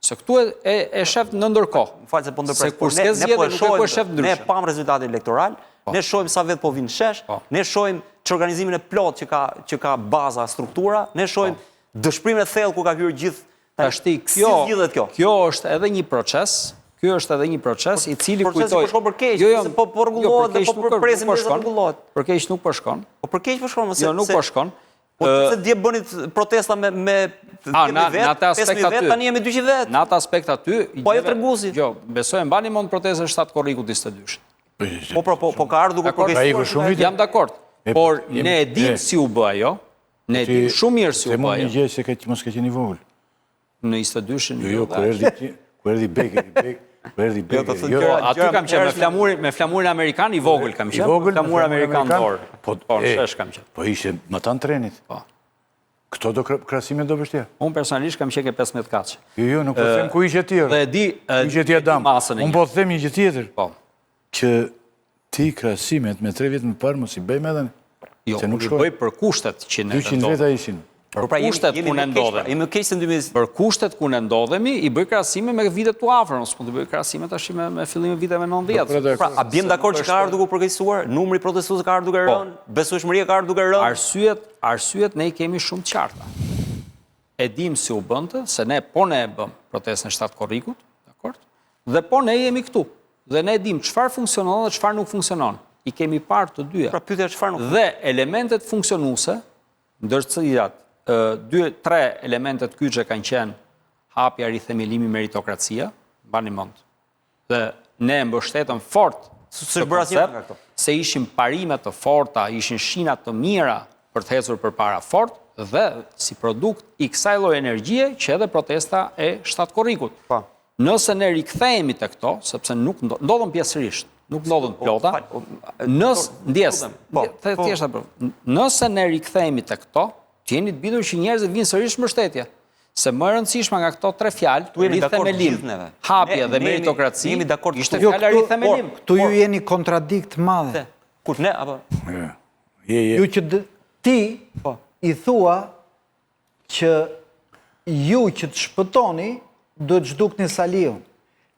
Se këtu e, e, e shef në ndërkohë. Më fal se po ndërpres. Se kur s'ke zgjedhje po nuk e ku e shef ndryshe. Ne pamë rezultatin elektoral, po. ne shohim sa vetë po vijnë në shesh, po. ne shohim çorganizimin e plotë që ka që ka baza, struktura, ne shohim po. dëshpërimin e thellë ku ka hyrë gjithë Tashti kjo, kjo? Kjo është edhe një proces, ky është edhe një proces i cili kujtoj. Procesi po shkon për keq, jo, jo, po po rregullohet dhe po po presim po shkon. Rregullohet. Për keq nuk po shkon. Po për keq po shkon, jo, nuk po shkon. Po se dje bënit protesta me me 10.000 vet, në atë aspekt aty. Tani jemi 200 vet. Në atë aspekt aty, po ajo treguesi. Jo, besoj e mbani mend protestën e 7 korrikut 22-shit. Po po po, po ka ardhur duke përkeqësuar. Jam dakord. Por ne e dimë si u bë ajo. Ne e dimë shumë mirë si u bë ajo. Një gjë se ke mos ke qenë i vogël. Në 22-shin. Jo, jo, kur erdhi kur erdhi Bekeri, Bek, kur erdhi jo, Bekeri. Jo, aty kam qenë me flamurin, me flamurin amerikan i vogël kam qenë. I vogël, flamur amerikan në dorë. Po, po, në shesh kam qenë. Po ishe matanë trenit. Po. Këto do krahasime do bësh ti? Unë personalisht kam qenë ke 15 katëshe. Jo, jo, nuk po them ku ishe ti. Dhe e di, ku ishe ti Adam. Unë po them një gjë tjetër. Po. Që ti krahasimet me 3 vjet më parë mos i bëjmë edhe ne. Jo, se nuk shkoj. bëj për kushtet që ne 200 veta ishin. Për pra, kushtet ku ne ndodhemi. Jemi keq se në 2020. Për kushtet ku ne ndodhemi, i bëj krahasime me vitet tu afër, s'mund të bëj krahasime tash me me fillimin e viteve 90. Pra, a bjem dakord që ka ardhur duke u përkeqësuar, numri i protestuesve ka ardhur duke po. rënë, besueshmëria ka ardhur duke rënë. Arsyet, arsyet ne i kemi shumë të qarta. E dimë si u bënte, se ne po ne e bëmë protestën e 7 korrikut, dakord? Dhe po ne jemi këtu. Dhe ne e dimë çfarë funksionon dhe çfarë nuk funksionon. I kemi parë të dyja. Pra pyetja çfarë nuk Dhe elementet funksionuese, ndër të cilat dy tre elementet kyçe kanë qenë hapja, rithemelimi, meritokracia, mbani mend. Dhe ne e mbështetëm fort S'është bërë asnjë nga këto. Se ishin parime të forta, ishin shina të mira për të ecur përpara fort dhe si produkt i kësaj lloj energjie që edhe protesta e 7 korrikut. Po. Nëse ne rikthehemi te këto, sepse nuk ndodhën pjesërisht, nuk ndodhën të plota, nëse, ndjesë, po, po. thjesht apo, nëse ne rikthehemi te këto, të jeni të bindur që njerëzit vijnë sërish mbështetje. Se më e rëndësishme nga këto tre fjalë, rithemelim, hapje dhe meritokraci, ishte jo, fjala rithemelim. Këtu ju jeni kontradikt të madhe. Kush ne apo? Ju që ti po. i thua që ju që të shpëtoni, duhet të zhdukni Saliun.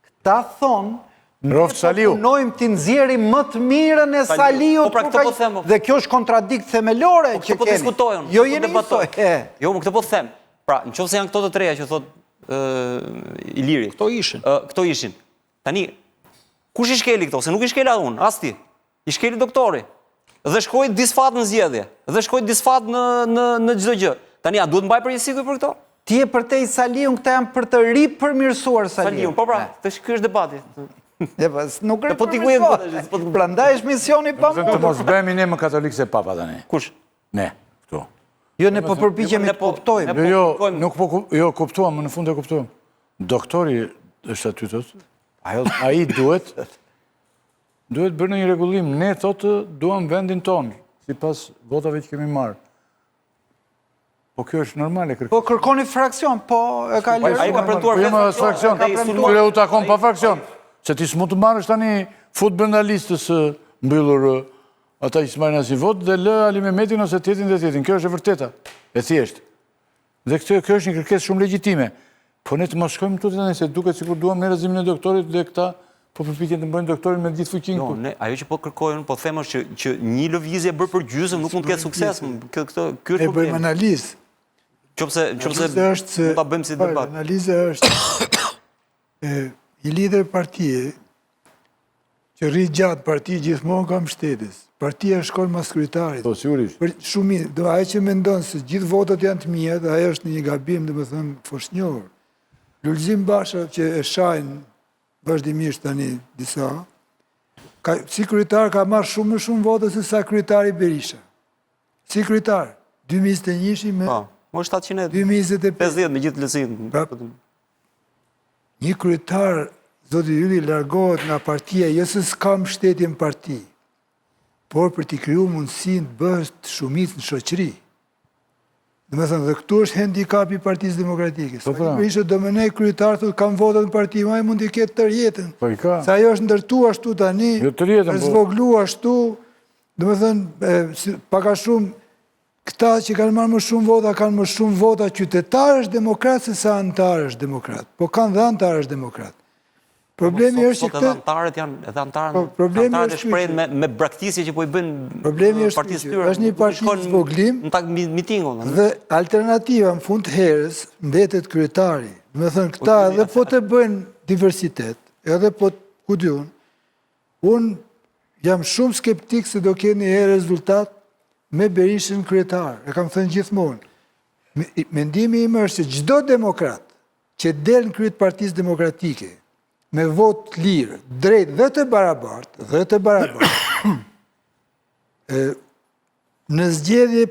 Këta thonë, ne po punojmë të nxjerrim më të mirën e Saliut. Po pra këtë po them. Dhe kjo është kontradikt themelore po që po kemi. Po diskutojmë. Jo jeni njësoj. Jo, më këtë po them. Pra, në qoftë se janë këto të treja që thotë Iliri. Këto ishin. Këto ishin. Tani, kush i shkeli këto? Se nuk i shkela unë, as ti. I shkeli doktori. Dhe shkoi disfatë në zgjedhje. Dhe shkoi disfatë në në në çdo gjë. Tani a duhet mbaj përgjegjësi ky për këto? Ti je për te Saliun, këta janë për të ripërmirësuar Saliun. Saliun, po pra, tash ky është debati. E po, nuk po ti ku je po Prandaj është misioni i pamundur. Të mos bëhemi ne më katolik se papa tani. Kush? Ne, këtu. Jo, ne po përpiqemi të kuptojmë. Jo, jo, nuk po jo, kuptuam, më në fund e kuptuam. Doktori është aty thotë. Ai duhet Duhet bërë një rregullim, ne thotë duam vendin tonë, sipas votave që kemi marrë. Po kjo është normale kërkesa. Po kërkoni fraksion, po e ka liruar. Ai ka premtuar po, jo, vetë fraksion. Ka u takon pa fraksion. Se ti s'mund të marrësh tani fut brenda listës së mbyllur ata që s'marrin asnjë votë dhe lë Ali Mehmetin ose tjetrin dhe tjetrin. Kjo është e vërteta. E thjeshtë. Dhe këtë, kjo është një kërkesë shumë legjitime. Po ne të mos shkojmë tutje tani se duket sikur duam ne rrëzimin e doktorit dhe këta po përpiqen të mbrojnë doktorin me gjithë fuqinë Jo, ne, ajo që po kërkojnë, po them është që që një lëvizje bërë për gjysmë nuk mund të ketë sukses. Kjo këtë ky është problemi. Ne bëjmë analizë. Qofse qofse është mund ta bëjmë si debat. Analiza është e një lider partie që rri gjatë parti gjithmonë ka mbështetës. Partia shkon mas kryetarit. Po, sigurisht. Për shumë, do ai që mendon se gjithë votat janë të mia, dhe ai është në një gabim, domethënë, foshnjor. Lulzim Basha që e shajnë vazhdimisht tani disa, Ka, si kryetar ka marrë shumë më shumë vota se sa kryetari Berisha. Si kryetar, 2021 me... Po, më 750 me gjithë LSI-në. Pra, një kryetar, zoti Ylli, largohet nga partia, jo se s'ka mbështetje në parti, por për t'i kriju mundësinë të bëhet shumicë në shoqëri. Domethënë, dhe këtu është handikapi i Partisë Demokratike. Po, pra. Berisha do me nejt kryetar, thotë, kam votat në parti, ma mund t'i ketë tërë jetën. Po i ka. Se ajo është ndërtu ashtu tani, jo tërë jetën, është po. zvoglu ashtu, domethënë, pak a shumë, këta që kanë marrë më shumë vota, kanë më shumë vota qytetarësh demokratë se sa anëtarësh demokratë. Po kanë dhe anëtarësh demokratë. Problemi është që këtë... Sot edhe anëtarët janë, edhe anëtarët, po, problemi anëtarët e shprehen me, me braktisje që po i bëjnë problemi është partisë tyre. Është një parti në zvoglim. Në tak mitingun. Dhe alternativa në fund të herës mbetet kryetari. Domethënë, këta po, edhe po të bëjnë diversitet, edhe po ku di unë, unë jam shumë skeptik se do kenë një herë rezultat me Berishën kryetar. E kam thënë gjithmonë. Mendimi im është se çdo demokrat që del në krye të Partisë Demokratike me votë të lirë, drejt dhe të barabartë, dhe të barabartë, në zgjedhje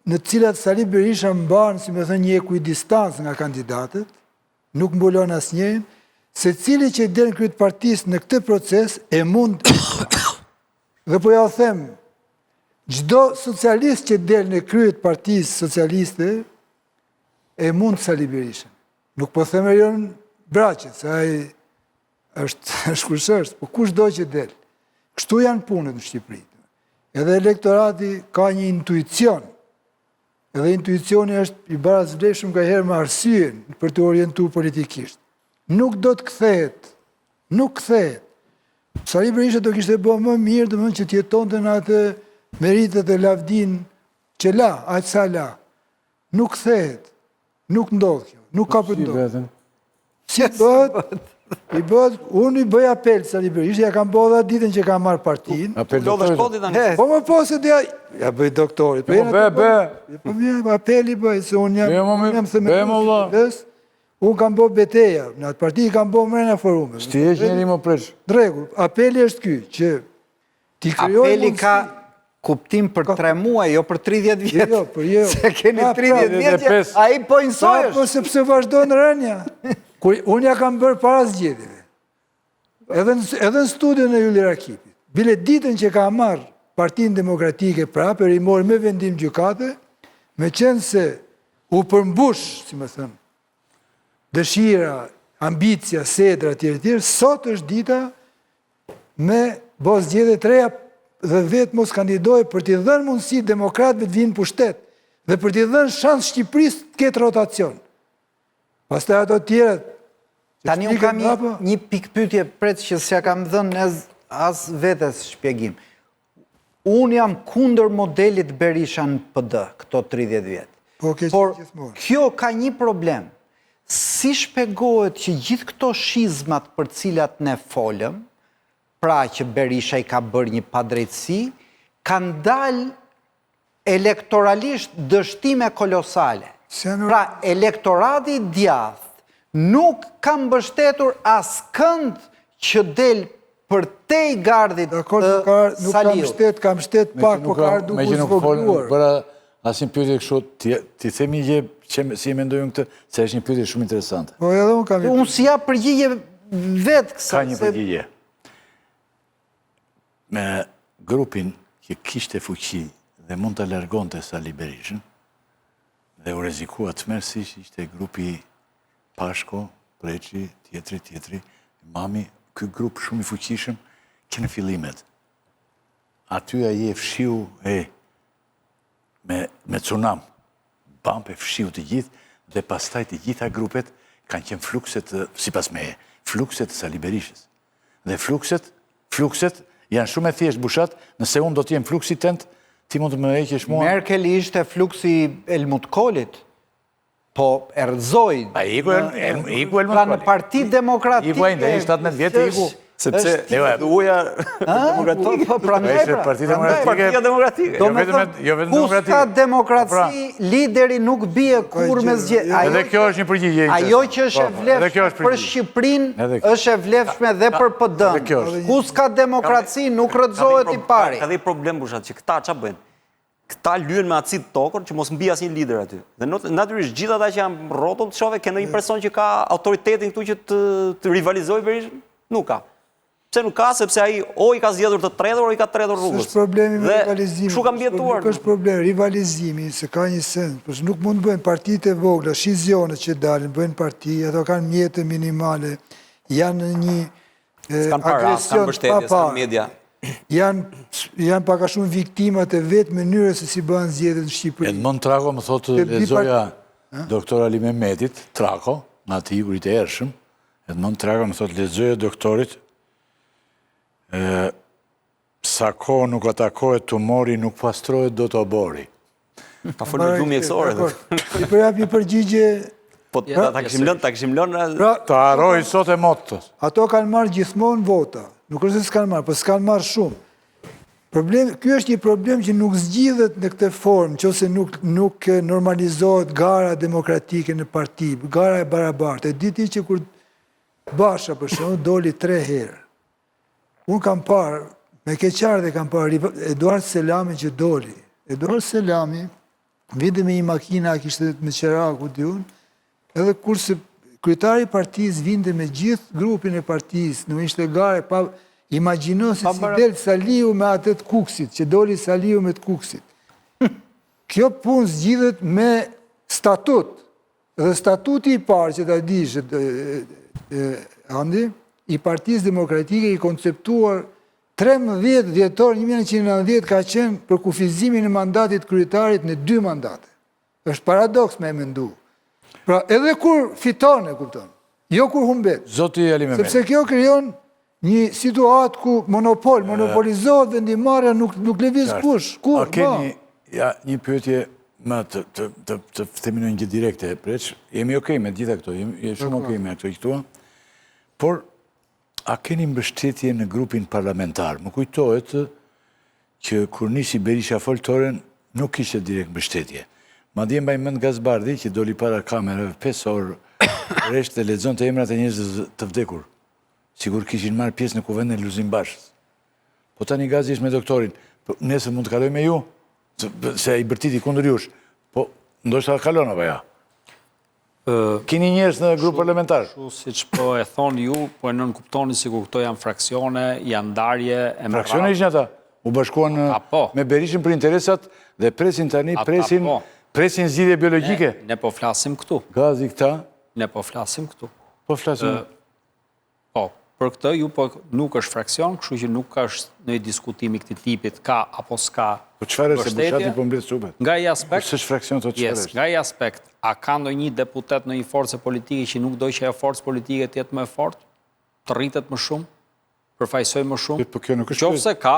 në të cilat Sali Berisha mban, si me thënë, një ekuidistancë nga kandidatët, nuk mbulon asnjërin, secili që del në krye të partisë në këtë proces e mund dhe po ja them, çdo socialist që del në krye të partisë socialiste e mund Sali Berishën. Nuk po them Erion Braçen, se ai është, është kush është, po kushdo që del. Kështu janë punët në Shqipëri. Edhe elektorati ka një intuicion. Edhe intuicioni është i barasvlefshëm nganjëherë me arsyen për t'u orientu politikisht. Nuk do të kthehet. Nuk kthehet. Sali Berisha do kishte bë më mirë, domethënë që të jetonte në atë meritët e lavdinë që la, aq sa la. Nuk kthehet. Nuk ndodh kjo. Nuk ka për të ndodhur. Si bëhet? I bëhet, unë i bëj apel Sali Berishës, ja kam bërë dhe ditën që kam marrë partinë. Apel doktorit. Po më po se dhe ja bëj doktorit. Po, po be, be. Po mirë, po apel i bëj, se unë jam, jam themelues. Unë kam bërë beteja, në atë parti kam bërë mrena forumeve. S'ti e njeri më presh. Dregu, apeli është ky, që T'i krijojë Apeli ka kuptim për 3 muaj, jo për 30 vjet. Jo, për jo. Se keni 30 vjet që ai po njësoj është. Po sepse vazhdon rënia. Kur unë ja kam bërë para zgjedhjeve. Edhe në, edhe në studion e Ylli Rakipit. Bile ditën që ka marrë Partinë Demokratike prapë, e rimori me vendim gjykate, meqenëse u përmbush, si me thënë, dëshira, ambicia, sedra, tjera, tjera, sot është dita me bo zgjedhje të reja dhe vetë mos kandidojë për t'i dhënë mundësi demokratëve të vinë në pushtet dhe për t'i dhënë shans Shqipërisë të ketë rotacion. Pastaj ato të tjerat Tani unë kam një, një pikëpyetje pret që s'ja kam dhënë as, as vetes shpjegim. Unë jam kundër modelit Berisha në PD këto 30 vjet. Po, Por kjo ka një problem. Si shpjegohet që gjithë këto shizmat për cilat ne folëm, pra që Berisha i ka bërë një padrejtësi, kanë dalë elektoralisht dështime kolosale. Pra, elektorati i djathtë nuk ka mbështetur askënd që del përtej gardhit të Saliut. Nuk ka mbështet, ka mbështet pak, po ka ardhur duke u zvogëluar. Bëra asnjë pyetje kështu, t'i them një gjë që si e mendoj unë këtë, se është një pyetje shumë interesante. Po edhe unë kam. Unë s'i jap përgjigje vetë kësaj. Ka një përgjigje. Me grupin që kishte fuqi dhe mund ta largonte Sali Berishën, dhe u rrezikua tmerrësisht ishte grupi Pashko, Preçi, tjetri, tjetri, Mami, ky grup shumë i fuqishëm që në fillimet. Aty ai e fshiu e me, me tsunam, bamp e fshiu të gjithë dhe pastaj të gjitha grupet kanë qenë flukse të, sipas meje, flukse të Sali Berishës. Dhe flukset, flukset janë shumë e thjeshtë Bushat, nëse unë do të jem fluksi tënd, ti mund të më heqësh mua. Merkel ishte fluksi i Helmut Kohlit. Po e rrëzoi. A iku iku Helmut Pra në Parti Demokratike. Iku ai, 17 vjet iku. Sepse jo, PDU-ja demokratike. Po, prandaj pra. Partia Demokratike. Partia Demokratike. Jo vetëm jo vetëm Ku demokratike. s'ka Po, demokraci, pra. lideri nuk bie kurrë me zgjedhje. Edhe kjo është një përgjigje Ajo që është Po, e po, edhe kjo vlefshme është për përgjigje. Shqipërinë, Edhe kjo. është e vlefshme dhe për PD-n. Edhe kjo është. Ku s'ka demokraci, nuk rrëzohet i pari. Ka dhe një problem Bushat që këta ça bëjnë? Këta lyhen me acid tokën që mos mbijë asnjë lider aty. Dhe natyrisht gjithë ata që janë rrotull, të shohë ke ndonjë person që ka autoritetin këtu që të, të rivalizojë Berishën? Nuk ka. Pse nuk ka? Sepse ai o i ka zgjedhur të tretur, o i ka tretur rrugës. S'është problemi me rivalizimin. Kështu ka mbijetuar. Nuk është problem rivalizimi, se ka një sens. Po nuk mund të bëjnë partitë e vogla, shizionet që dalin, bëjnë parti, ato kanë mjete minimale, janë në një S'kan para, s'kan mbështetje, s'kan media. Janë janë pak a shumë viktimat e vetë mënyrës se si bëhen zgjedhjet në Shqipëri. Edmond Trako më thotë lexoja doktor Ali Mehmetit, Trako, nga të ikurit e hershëm, Edmond Trako më thotë lexoja doktorit ë sa kohë nuk atakohet tumori, nuk pastrohet dot oborri. Ka folur me gjuhë mjekësore. Ti po jap një përgjigje Po ta ta kishim lënë, ta kishim lënë. Pra, ta harroj sot e mot. Ato kanë marrë gjithmonë vota. Nuk është se s'kanë marrë, po s'kanë marrë shumë. Problem, ky është një problem që nuk zgjidhet në këtë formë, qoftë se nuk nuk normalizohet gara demokratike në parti, gara e barabartë. E di ti që kur Basha për shembull doli tre herë. Unë kam parë, me keqardhje kam parë Eduard Selamin që doli. Eduard Selami vinte me një makinë, kishte me qera, ku di unë, edhe kurse kryetari i partisë vinte me gjithë grupin e partisë, nuk ishte gare pa imagjino se si del Saliu me atë të Kukësit, që doli Saliu me të Kukësit. Kjo punë zgjidhet me statut. Dhe statuti i parë që ta dish, Andi, i Partisë Demokratike i konceptuar 13 dhjetor 1990 ka qenë për kufizimin e mandatit kryetarit në dy mandate. Është paradoks me e mendu. Pra edhe kur fiton e kupton, jo kur humbet. Zoti Ali Mehmeti. Sepse kjo krijon Një situatë ku monopol, monopolizohet vendimmarrja, nuk, nuk lëviz kush, kur, A keni, ja, një pyetje më të, të, të, të themi në një direkte, preç, jemi okej me gjitha këto, jemi, jemi shumë okej me këto që thua, por a keni mbështetje në grupin parlamentar? Më kujtohet që kur nisi Berisha foltoren, nuk kishte direkt mbështetje. Madje mbaj mend Gaz Bardhi që doli para kamerave 5 orë rresht dhe lexonte emrat e njerëzve të vdekur. Sikur kishin marrë pjesë në kuvendin e Lulzim Bashës. Po tani Gazi është me doktorin. Po nesër mund të kalojë me ju, se ai bërtiti kundër jush. Po ndoshta kalon apo ja. Keni njerëz në grup parlamentar. Kështu siç po e thoni ju, po e nënkuptoni sikur këto janë fraksione, janë ndarje e me radhë. Fraksione ishin ata. U bashkuan po. me Berishën për interesat dhe presin tani, presin po. presin zgjidhje biologjike. Ne po flasim këtu. Gazi këta. Ne po flasim këtu. Po flasim. Po, për këtë ju po nuk është fraksion, kështu që nuk është një diskutim i këtij tipit, ka apo s'ka Po çfarë është se Bushati po mbledh supet? Nga ai aspekt, s'është fraksion thotë çfarë është? Nga ai aspekt, a ka ndonjë deputet në një forcë politike që nuk do që ajo forcë politike të jetë më e fortë, të rritet më shumë, përfaqësojë më shumë? Po kjo nuk është. Qofse ka,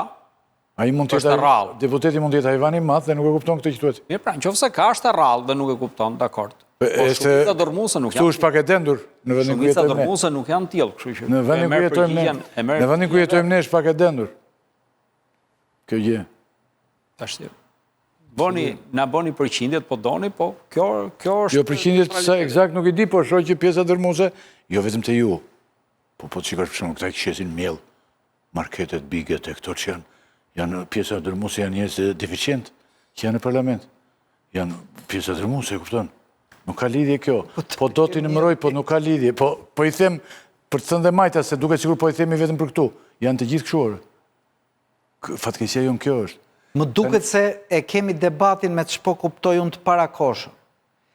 Ai mund të jetë rrallë. Deputeti mund të jetë hajvan i madh dhe nuk e kupton këtë që thuhet. Mirë pra, nëse ka është e rrallë dhe nuk e kupton, dakord. Po shumica dërrmuese nuk janë. Këtu është pak e dendur në vendin ku jetojmë. Shumica dërrmuese nuk janë të tillë, kështu që në vendin ku jetojmë ne, në vendin ku jetojmë ne është pak e dendur. Kjo gjë. Tash bëni, na bëni përqindjet, po doni, po kjo kjo është Jo përqindjet sa eksakt nuk i di, po shoh që pjesa dërrmuese, jo vetëm te ju. Po po të shikosh për shembull këta që shesin miell, marketet, biget e këto që janë, janë pjesa dërrmuese janë njerëz deficient që janë në parlament. Janë pjesa dërrmuese, e kupton? Nuk ka lidhje kjo. Po, po do t'i numëroj, po nuk ka lidhje. Po, po i them, për të thënë dhe majta, se duket sikur po i themi vetëm për këtu. Janë të gjithë kështu, ore. Fatkeqësia jonë kjo është. Më duket se e kemi debatin me ç'po kuptoj unë të parakohshëm.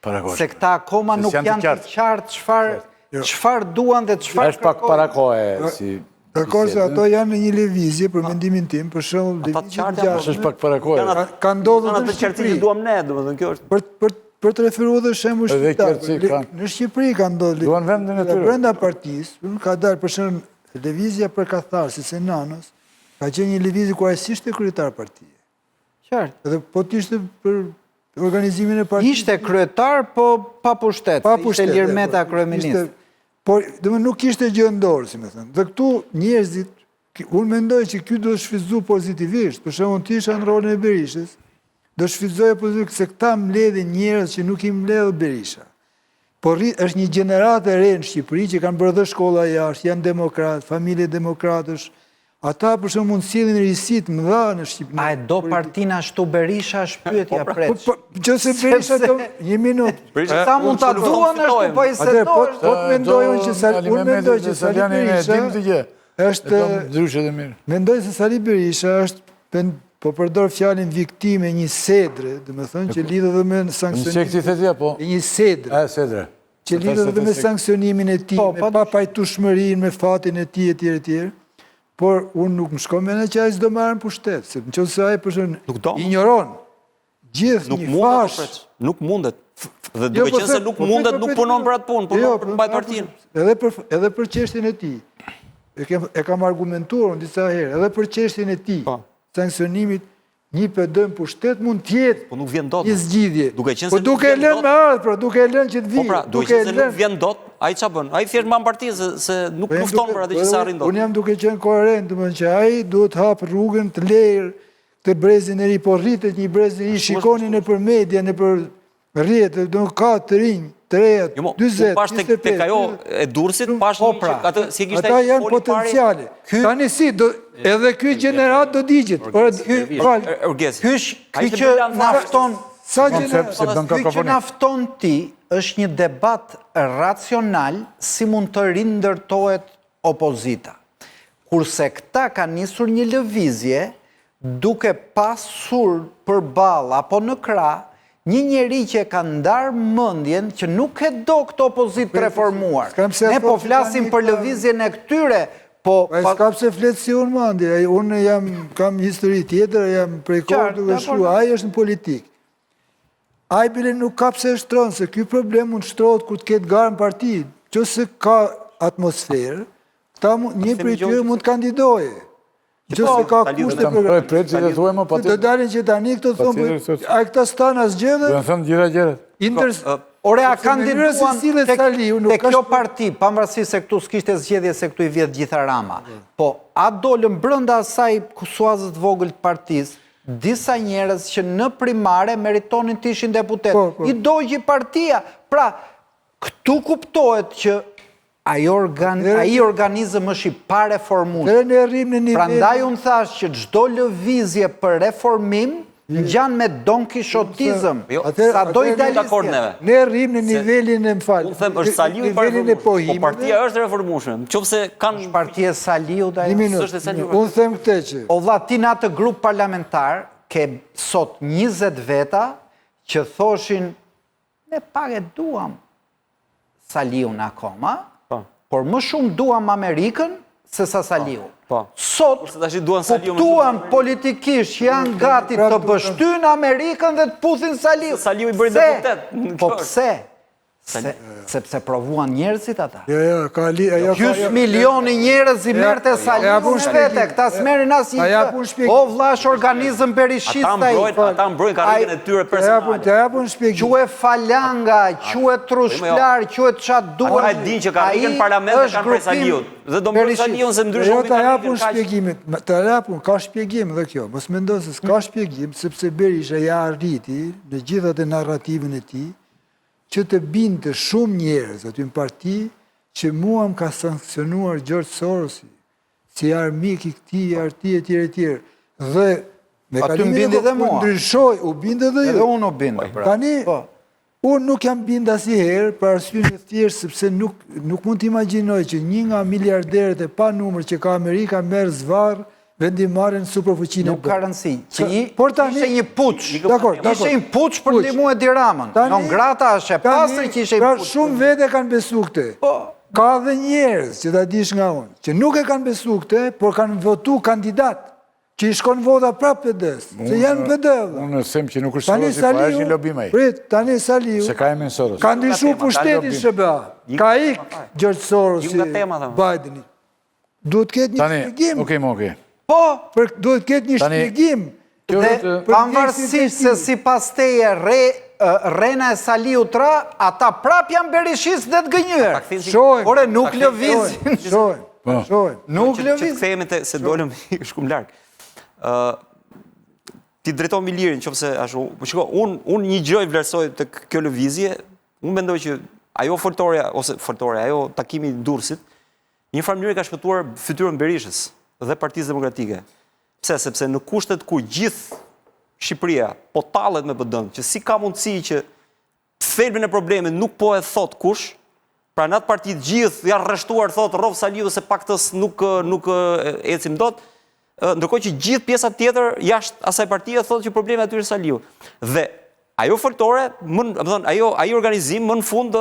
Parakohshëm. Se këta akoma nuk janë të qartë çfarë jo. çfarë duan dhe çfarë Është pak parakohe si Dakor se ato janë në një lëvizje për mendimin tim, për shembull lëvizje të ngjashme. Është pak parakohe. Ka ndodhur në Shqipëri. Që duam ne, domethënë kjo është. Për për për të referuar dhe shembull shqiptar. Në Shqipëri ka ndodhur. Duan vendin e tyre. Brenda partisë, ka dalë për shembull lëvizja për katharsis e Nanos, ka qenë një lëvizje ku ai s'ishte kryetar partie. Qartë. Edhe po të ishte për organizimin e partisë. Ishte kryetar, po pa pushtet. Pa pushtet. Ishte Ilir Meta po, kryeministër. Por, domethënë nuk kishte gjë në dorë, si me thënë. Dhe këtu njerëzit, unë mendoj që ky duhet shfrytëzu pozitivisht, për shembull të isha në rolin e Berishës, do shfrytëzoja pozitivisht se këta mbledhin njerëz që nuk i mbledh Berisha. Por është një gjeneratë e re në Shqipëri që kanë bërë dhe shkolla jashtë, janë demokratë, familje demokratësh. Ata për shembull mund të sjellin risi të mëdha në Shqipëri. A e do partinë ashtu Berisha është pyetja po, pra, Preç. Po, po, që se Berisha do një minutë. Sa mund ta duan ashtu po i se do. Po, po të mendoj unë që Sali, unë mendoj që Sali Berisha është ndryshe dhe mirë. Mendoj se Sali Berisha është po përdor fjalën viktimë e një sedre, domethënë që lidhet edhe me sanksionimin. Një sekti the po. Një sedre. A sedre. Që lidhet edhe me sanksionimin e tij, po, me po, papajtueshmërinë, me fatin e tij etj etj. Por unë nuk më shkon mendja që ai s'do marrë në pushtet, se në qoftë se ai për shembull injoron gjithë një fashë. Nuk mundet. Dhe duke jo, po qenë se nuk po mundet, nuk punon për atë punë, punon jo, për të mbajtur partinë. Edhe për edhe për çështjen e tij. E kem e kam argumentuar unë disa herë, edhe për çështjen e tij. Po. Sanksionimit një PD në pushtet mund të jetë po nuk vjen dot. Një zgjidhje. Duke qenë po se duke e lënë me ardh, pra duke e lënë që të vijë. Po pra, duke qenë se nuk vjen dot, ai ç'a bën? Ai thjesht mban partinë se se nuk po lufton për atë që s'arrin dot. Unë jam duke qenë koherent, domethënë që ai duhet të hapë rrugën të lejë këtë brezin e ri, po rritet një brez i ri, shikoni nëpër media, nëpër rrjete, do ka të rinj, të reja, 40, 25. Tek ajo e Durrësit, pashë po, pra, atë si kishte Ata janë potenciale. Tani si, do, edhe ky gjeneratë do digjet. Ora, ky, fal. Ky ky që na fton, sa gjeneratë, ky që na fton ti është një debat racional si mund të rindërtohet opozita. Kurse këta kanë nisur një lëvizje duke pasur përballë apo në krah një njeri që e ka ndarë mendjen që nuk e do këtë opozitë të reformuar. Ne po flasim për lëvizjen e këtyre, po... S'ka pse flet si unë mandi, unë jam, kam histori tjetër, jam prej kohë duke shkruar, ai është në politikë. Ai bile nuk ka pse e shtron, se ky problem mund të shtrohet kur të ketë garë në parti. Qoftë se ka atmosferë, këta një prej tyre mund të kandidojë. Qoftë se ka kushte për... Për preci dhe thuaj më, Do dalin që tani këto thonë, po, a këta s'thanë asgjë dhe... Do të thënë gjitha gjërat. Inters... Ore, a kandiduan te kjo parti, pavarësisht se këtu s'kishte zgjedhje se këtu i vjedh gjitha Rama, po a dolën brenda asaj suazës të vogël të partisë, disa njerëz që në primare meritonin të ishin deputetë. Po, po. I dogji partia. Pra, këtu kuptohet që ai organ, ai organizëm është i pareformueshëm. Ne rrim në nivel. Prandaj unë thashë që çdo lëvizje për reformim ngjan me Don Kishotizëm. Jo, sa do idealist. Ne rrim në nivelin e më fal. Unë them është Saliu i pareformueshëm. Po partia është e reformueshme. Nëse kanë është partia e Saliut ajo. S'është e Saliut. Unë them këtë që. O vlla ti në atë grup parlamentar ke sot 20 veta që thoshin ne pak e duam Saliun akoma, po. por më shumë duam Amerikën se sa Saliun. Po. Sot, kuptuan politikisht që janë gati të pështyjnë Amerikën dhe të puthin Saliun. Saliu i bëri deputet. Po pse? Se, sepse provuan njerëzit ata. Jo, jo, ka li, ajo ka... Gjysë milioni njerëz i merrte Saliu me vete, këta s'merrin asnjë gjë. O vlla është organizëm berishist ai. Ata mbrojnë karrigen e tyre personale. Të jap unë shpjegim. Quhe falanga, quhe trushplar, quhe ça duash. Ata e dinë që karrigen në parlament e kanë prej Saliut. Dhe do mbrojnë Saliun se ndryshe jo, ta jap unë shpjegimin. Ta jap unë, ka shpjegim dhe kjo. Mos mendo se s'ka shpjegim, sepse Berisha ia arriti në gjithë atë narrativën e tij, që të bindte shumë njerëz aty në parti që mua më ka sanksionuar George Sorosi, si armik i këtij, i atij, e tjerë, e tjerë. Dhe me kalimin e dhe mua. Ndryshoi, u binde dhe ju. Edhe unë u binda. Pra. Tani, po. unë nuk jam bind asnjëherë për arsyen e thjeshtë sepse nuk, nuk mund të imagjinoj që një nga miliarderët e panumër që ka Amerika merr zvarrë vendimmarrjen superfuqinë Nuk ka rëndësi. Që një, por tani, ishte një puç. Dakor, dakor. Ishte një puç për ndihmu Edi Ramën. Non grata është e pastër që ishte një pra puç. Pra shumë vete kanë besu këtë. Po. Ka dhe njerëz që ta dish nga unë, që nuk e kanë besu këtë, por kanë votu kandidat, që i shkon vota prapë PD-së, se janë PD. Unë them që nuk është Sorosi, po është një lobim ai. Prit, tani Saliu, Se ka emrin Soros. Ka ndryshu pushteti në SHBA, ka ik George Soros, Bideni. Duhet të ketë një shpjegim. Okej, mo, okej. Po, duhet të ketë një shpjegim. Dhe pavarësisht se sipas teje re. rrena e Saliut ra, ata prap janë berishistë dhe të gënjyer. Shohim. Ore, nuk lëvizin. Shohim. Po. Shohim. Nuk Që lëvizin. të kthehemi te se dolëm shkum larg. Ë ti drejton Ilirin nëse ashtu. Po shiko, un un një gjë i vlerësoj tek kjo lëvizje, unë mendoj që ajo foltoria ose foltoria, ajo takimi i Durrësit, në një farë mënyrë ka shpëtuar fytyrën Berishës dhe Partisë Demokratike. Pse? Sepse në kushtet kur gjithë Shqipëria po tallet me PD-n, që si ka mundësi që thelbin e problemit nuk po e thot kush, pra në atë parti të gjithë janë rreshtuar thot rrof Saliu se pa këtë nuk nuk ecim dot, ndërkohë që gjithë pjesa tjetër jashtë asaj partie thotë që problemi aty është Saliu. Dhe ajo foltore, më, do të thonë, ajo ai organizim më në fund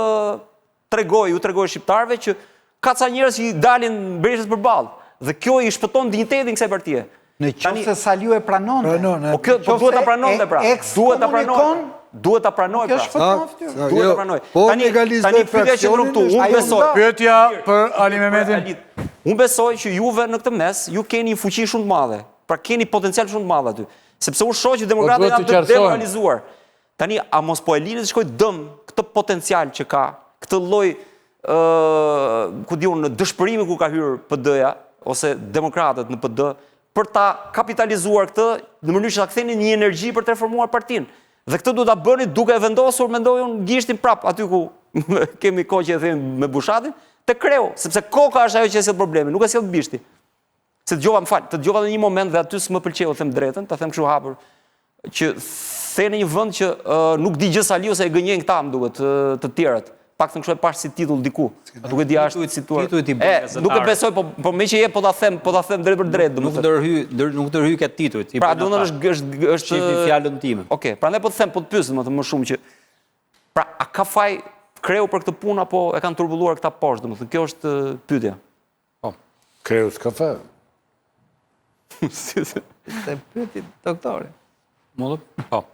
tregoi, u tregoi shqiptarëve që ka ca njerëz që i dalin Berishës përballë dhe kjo i shpëton dinjitetin kësaj partie. Në qoftë se Saliu e pranonte. Pranon, Po kjo po duhet ta pranonte pra. Duhet ta pranonte. Duhet ta pranojë Kjo pra. shpëton fytyrën. Duhet ta Jo, pranojë. po Tani legalizoi tani pyetja që ndron këtu, unë Ajo besoj. Pyetja për Ali Mehmetin. Unë besoj që juve në këtë mes ju keni një fuqi shumë të madhe. Pra keni potencial shumë të madh aty. Sepse unë shoh që demokratët Po duhet janë të të qartësohen. demoralizuar. Tani a mos po e lini të shkojë dëm këtë potencial që ka, këtë lloj ë ku di unë dëshpërimi ku ka hyrë PD-ja ose demokratët në PD për ta kapitalizuar këtë në mënyrë që ta ktheni një energji për të reformuar partinë. Dhe këtë duhet ta bëni duke e vendosur, mendoj unë, gishtin prap aty ku kemi kohë që e themi me Bushatin, te kreu, sepse koka është ajo që e sjell problemin, nuk e sjell bishti. Se dëgjova, më fal, të dëgjova në një moment dhe aty s'më pëlqeu, them drejtën, ta them kështu hapur, që the në një vend që uh, nuk di gjë Saliu se e gënjejnë këta, më duket, të, të tjerët. Paktën kështu e pash si titull diku. Nuk e di a është cituar. Titujt i bëjnë gazetarët. Nuk e besoj, po po meqë je po ta them, po ta them drejt për drejt, Nuk domethënë. ndërhy, ndër, nuk ndërhy ke titujt. i Pra, bëjnë domethënë ata. është është është Shihni fjalën time. Okej, prandaj po të them, po të pyes domethënë më shumë që pra a ka faj kreu për këtë punë apo e kanë turbulluar këta poshtë, domethënë kjo është eh, pyetja. Po. Kreu s'ka faj. Si se- Se pyeti doktori. Mundëm? Po.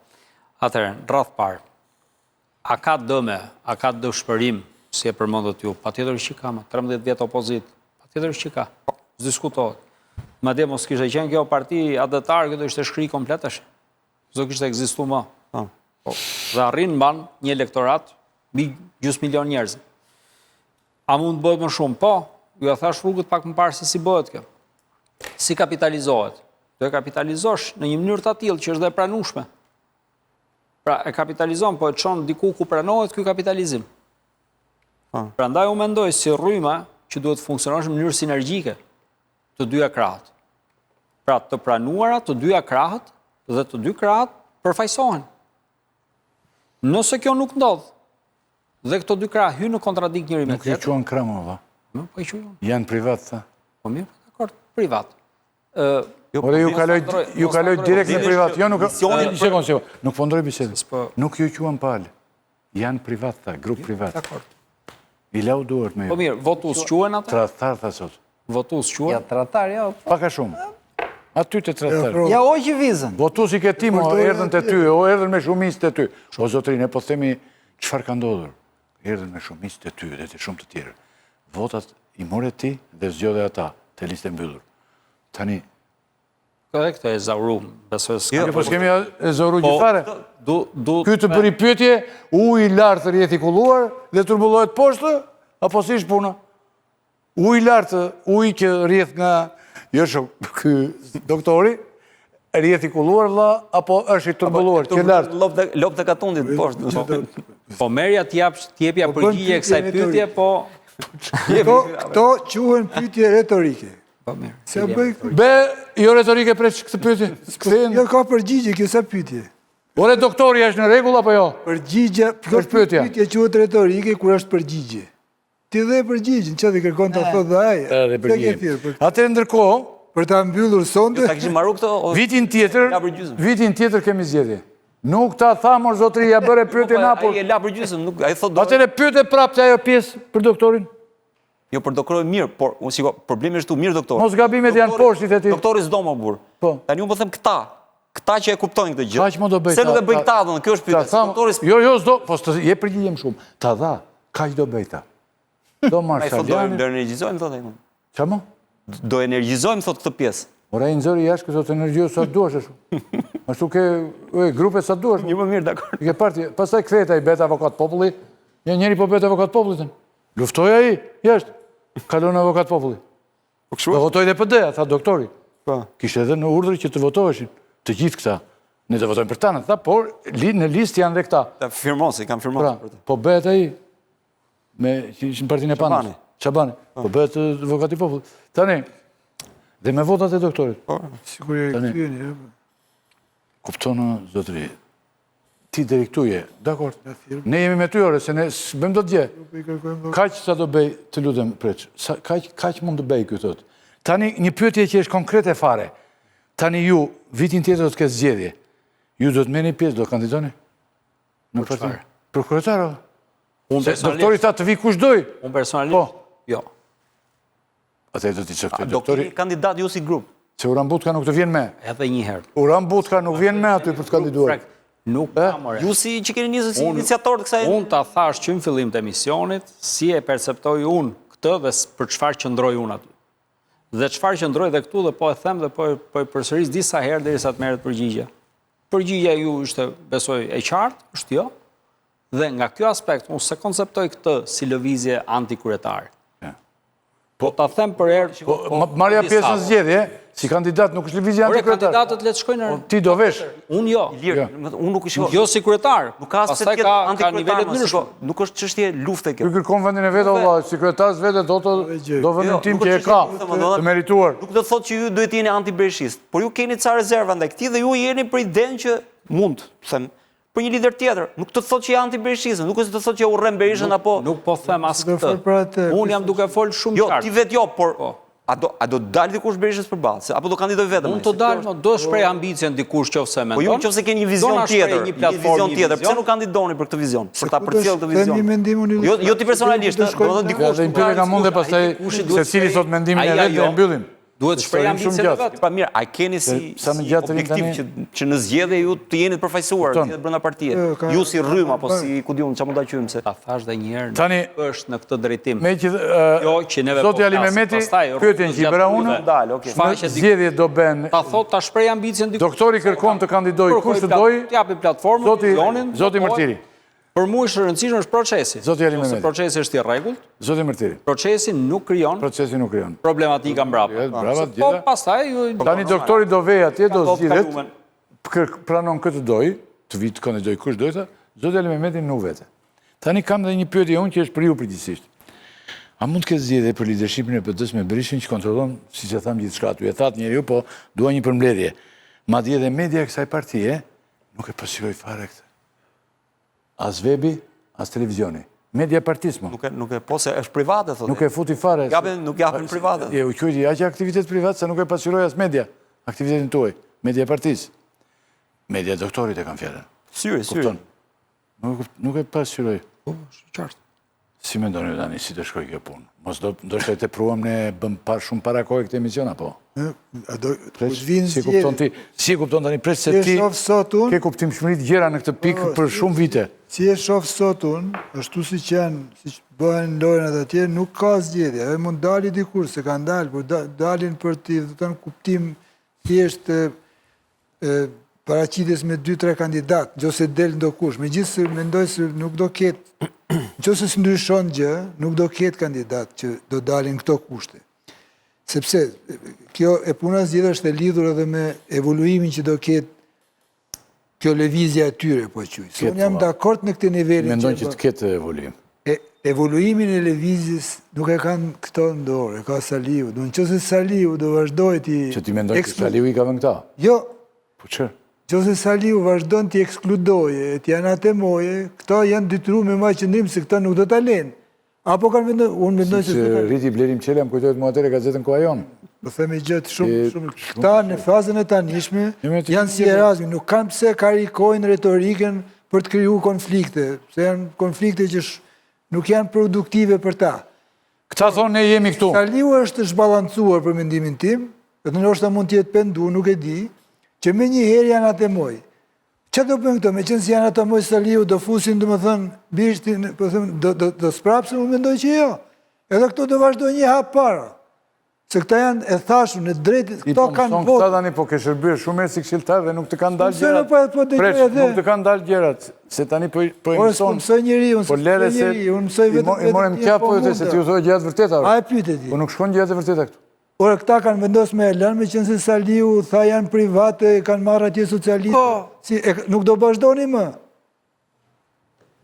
Atëherë, në radhë parë, a ka dëme, a ka dëshpërim, si e përmendët ju? Patjetër që ka, ma, 13 vjet opozitë, patjetër që ka. S'diskutohet. Madje mos kishte qenë kjo parti atdhetare, kjo do ishte shkri komplet tash. S'do kishte ekzistu më. Po. Po. Dhe arrin mban një elektorat mbi gjysmë milion njerëz. A mund të bëhet më shumë? Po, ju ja thash rrugët pak më parë se si bëhet kjo. Si kapitalizohet? Do e kapitalizosh në një mënyrë të atillë që është dhe e pranueshme. Pra e kapitalizon, po e çon diku ku pranohet ky kapitalizim. Po. Prandaj unë mendoj si rryma që duhet të funksionosh në mënyrë sinergjike të dyja krahët. Pra të pranuara të dyja krahët dhe të dy krahët përfaqësohen. Nëse kjo nuk ndodh, dhe këto dy krahë hyjnë në kontradikt njëri me Nuk ju tjetrin, quan krah më, valla. më po i quaj unë. Janë privat, tha. Po mirë, po dakord, privat. Ë, Jo, Ore, ju mos kaloj, ta ndroj- ju mos ta kaloj ndroj direkt në bisedën. privat. Jo, nuk Misioni Një sekond, sekond. Nuk po ndroj bisedën. S'po- Nuk ju quan palë. Janë privat, tha, grup privat. Dakord. I lau duart me Po ju. mirë, votues quhen ata? Tradhtar, tha sot. Votues quhen? Ja tradhtar, jo. Pak a shumë. Aty te tradhtar. Ja hoqi vizën. Votues i ke ti, mo, erdhën te ty, o erdhën me shumicë te ty. O zotëri, ne po themi çfarë ka ndodhur. Erdhën me shumicë te ty dhe te shumë të tjerë. Votat i more ti dhe zgjodhe ata te listë e mbyllur. Tani, Edhe këtë e zaurum, besoj s'ka. jo, po s'kemi e zoru Po, gjithfare. Du, du, Ky të bëri pyetje, uji i lartë rrjedh i kulluar dhe turbullohet poshtë, apo si është puna? Uji i lartë, uji që rrjedh nga, jo shok, ky doktori, rrjedh i kulluar vlla apo është i turbulluar që lart? Lopë lopë të katundit poshtë. Po merja t'jap t'jepja Po bën përgjigje kësaj pyetje pyetje, po Këto, këto quhen pyetje retorike. po mirë. Se bëj këtu? Be, jo retorike preç këtë pyetje. Kthehen. Jo ka përgjigje, kjo sa pyetje. Ore doktori është në rregull apo jo? Përgjigje, kjo Është pyetja. pyetje quhet retorike kur është përgjigje. Ti dhe përgjigjen, çfarë ti kërkon ta thotë dhe ai. Edhe Pse ke përgjigje. thirrë për, Atëherë ndërkohë, për ta mbyllur sonte? Ta kishim marrë këto o- vitin tjetër, La për gjysmë. vitin tjetër kemi zgjedhje. Nuk ta tha mor zotëri, ja bëre pyetjen Po, hapur. Ai e la për gjysmë, nuk ai thotë do. Atëherë pyete prapë te ajo pjesë për doktorin. Jo për doktorin mirë, por unë shiko, problemi është tu mirë doktor. Mos gabimet janë Doktori- poshtë, i the ti. Doktori s'do më burr. Po. Tani unë po them këta, këta që e kuptojnë këtë gjë. Kaq më do bëj. Se nuk ta- e bëjnë ta- këta, domethënë, kjo është ta pyetja. Se tham- Doktori s- Jo, jo, s'do, po s'të jep përgjigje më shumë. Ta dha, kaq do bëj ta. Do marr ai thotë do Saljanin. do energjizojmë thotë ai. Qa më? Do energjizojmë thotë këtë pjesë. Ora i nxori jashtë, këto të energjio sa duash ashtu. Ashtu ke e, grupe sa duash. Një më mirë, dakord. Ke parti, pastaj kthehet ai bëhet avokat populli. Një njeri po bëhet avokat populli. Luftoi ai jashtë. Kalon avokat populli. Po kështu? Do votojë dhe PD-ja, tha doktori. Po. Kishte edhe në urdhër që të votoheshin të gjithë këta. Ne do votojmë për ta, tha, por li, në listë janë dhe këta. Ta firmosi, kanë firmosur pra, për të. Po bëhet ai me që ishin partinë e Panës. Çabani. Po, po bëhet avokati i popullit. Tani dhe me votat e doktorit. Po, sigurisht e kthyen. Jo? Kupton zotëri. Ti deri këtu je, dakord. Ne jemi me ty ore, se ne s'bëjmë dot gjë. Kaq sa do bëj, të lutem preç. Sa kaq kaq mund të bëj ky thotë. Tani një pyetje që është konkrete fare. Tani ju vitin tjetër do të ketë zgjedhje. Ju do të merrni pjesë, do kandidoni? Në për çfarë? Për kryetar. Unë personalisht. Doktori tha të vi kush doj. Unë personalisht. Po. Jo. Atëherë do t'i caktojë doktori. Do keni kandidat ju si grup? Se Uran Butka nuk të vjen me. Edhe një herë. Uran Butka nuk vjen me aty për të kandiduar. Nuk ka more. Ju si që keni nisur si iniciator të kësaj? Unë ta thash që në fillim të emisionit, si e perceptoj unë këtë dhe për çfarë qëndroj unë aty. Dhe çfarë qëndroj dhe këtu dhe po e them dhe po e, po e përsëris disa herë derisa të merret përgjigja. Përgjigja ju ishte, besoj, e qartë, është jo. Dhe nga kjo aspekt, unë s'e konceptoj këtë si lëvizje antikryetar. Po ta them për herë... Po, po marrja pjesë në zgjedhje, si kandidat nuk është lëvizje antikryetar. Kandidatët le të shkojnë... Po, ti do vesh. Unë jo. Ilir, unë nuk i Jo si kryetar. Nuk ka asë të jetë antikryetar. Ka Nuk është çështje lufte kjo. Ky kërkon vendin e vet, valla, si kryetar s'vete, do të do vendin jo, tim që e ka, të merituar. Nuk do të thotë që ju duhet të jeni anti-berishist, por ju keni ca rezerva ndaj këtij dhe ju jeni për idenë që mund, them, për një lider tjetër. Nuk të thotë që je anti-berishizëm, nuk është të thotë që e urren Berishën apo Nuk po them as këtë. Unë jam duke fol shumë jo, qartë. Jo, ti vetë jo, por po. a do a do të dalë dikush Berishës përballë, se apo do kandidoj vetëm? Mund të dalë, do shpreh ambicien dikush qoftë se mendon. Po ju nëse keni një vizion tjetër, një vizion tjetër, pse nuk kandidoni për këtë vizion, për ta përcjellë këtë vizion? Jo, jo ti personalisht, do të thotë dikush. Dhe ka mundë pastaj secili thotë mendimin e vet dhe e mbyllim. Duhet të shprehë ambicien e vet. Pa mirë, a keni si, si objektiv që, që në zgjedhje ju të jeni të përfaqësuar, të jetë brenda partie? Ju si rrymë apo si ku di unë çfarë mund ta quajmë se. Ta thash dhe një herë, Tani është në këtë drejtim. Me që jo që neve po Zoti Ali Mehmeti, pyetjen që i bëra unë, dal, okay. Në zgjedhje do bën. Ta thotë ta shpreh ambicien dikush. Doktori kërkon të kandidojë kush të dojë. Të japi platformën, Zoti, Zoti Mërtiri. Për mua është e rëndësishme është procesi. Zoti Ali Mehmeti. Procesi është i rregullt. Zoti Mërtiri. Procesi nuk krijon. Procesi nuk krijon. Problematika mbrapa. Brava, po pastaj ju Tani doktori do vejë atje do zgjidhet. Pranon kë të dojë, të vijë të kandidojë kush dojë, tha, Zoti Ali Mehmeti nuk vete. Tani kam dhe një pyetje unë që është për ju përgjithësisht. A mund të ketë zgjedhje për leadershipin e PD-së me Berishën që kontrollon, siç e thamë gjithçka aty? E thatë njeriu, po dua një përmbledhje. Madje edhe media e kësaj partie nuk e pasqyroi fare këtë. As webi, as televizioni. Media e partisë mo. Nuk e nuk e po se është private thotë. Nuk e futi fare. Japin, nuk japin private. E u quajti aq aktivitet privat sa nuk e pasqyroi as media aktivitetin tuaj, media e partisë. Media e doktorit e kam fjalën. Syri, syri. Kupton? Nuk nuk e pasqyroi. Po, është qartë. Si mendoni tani si të shkojë kjo punë? Mos do ndoshta e tepruam ne bëm par shumë para kohe këtë emision apo? A do të vinë Si kupton ti? Si e kupton tani pres se ti ke kuptimshmëri të gjera në këtë pikë po, për shumë vite. Si e shoh sot unë, ashtu siç janë, siç bëhen lojërat atje, nuk ka zgjedhje. Edhe mund dali dikur se kanë dalë, por dalin për t'i dhënë kuptim thjesht paraqitjes me 2-3 kandidatë, në qoftë se del ndokush, megjithëse mendoj se nuk do ketë, në qoftë se s'ndryshon gjë, nuk do ketë kandidat që do dalin këto kushte. Sepse kjo e puna e zgjedhjeve është e lidhur edhe me evoluimin që do ketë kjo lëvizja e tyre, po e quaj. Se unë jam dakord në këtë nivelin Mendon që të ketë evoluim. E, evoluimin e lëvizjes nuk e kanë këto në dorë, e ka Saliu. Do në qoftë se Saliu do vazhdojë t'i... Që ti mendon që Saliu i ka vënë këta? Jo. Po që? Në qoftë se Saliu vazhdon t'i ekskludoje, t'i anatemoje, këto janë detyru me marrë qëndrim se këto nuk do ta lenë. Apo kanë vendu, unë mendoj se... Si rriti Blerim Çela, më kujtohet mua atëherë gazetën Koha Jonë. Po themi gjë të shumë, shumë, këta në fazën e tanishme, janë si Erasmi, nuk kanë pse karikojnë retorikën për të kriju konflikte, se janë konflikte që nuk janë produktive për ta. Këta thonë ne jemi këtu. Saliu është zhbalancuar për mendimin tim, dhe ndoshta mund të jetë pendu, nuk e di, që menjëherë i anatemoi. Ça do bëjnë këto, meqenëse i anatemoi Saliu, do fusin, domethënë, bishtin, po them, do, do, do sprapsen, unë mendoj që jo. Edhe këto do vazhdojnë një hap para. Se këta janë e thashë në drejtë, këto po kanë votë. Këta tani po ke shërbyer shumë mirë si këshilltar dhe nuk të kanë dalë gjërat. Po, po Preç, nuk të kanë dalë gjërat, se tani po po e mëson. Po mësoj njeri, unë po lere se unë mësoj vetëm i morëm qafë po ju se ti u thua gjërat e vërteta. A e pyete ti? Po nuk shkon gjërat e vërteta këtu. Ore këta kanë vendosur me e lënë, meqenëse Saliu tha janë private, kanë marrë atje socialistë. Po. Si, e, nuk do vazhdoni më.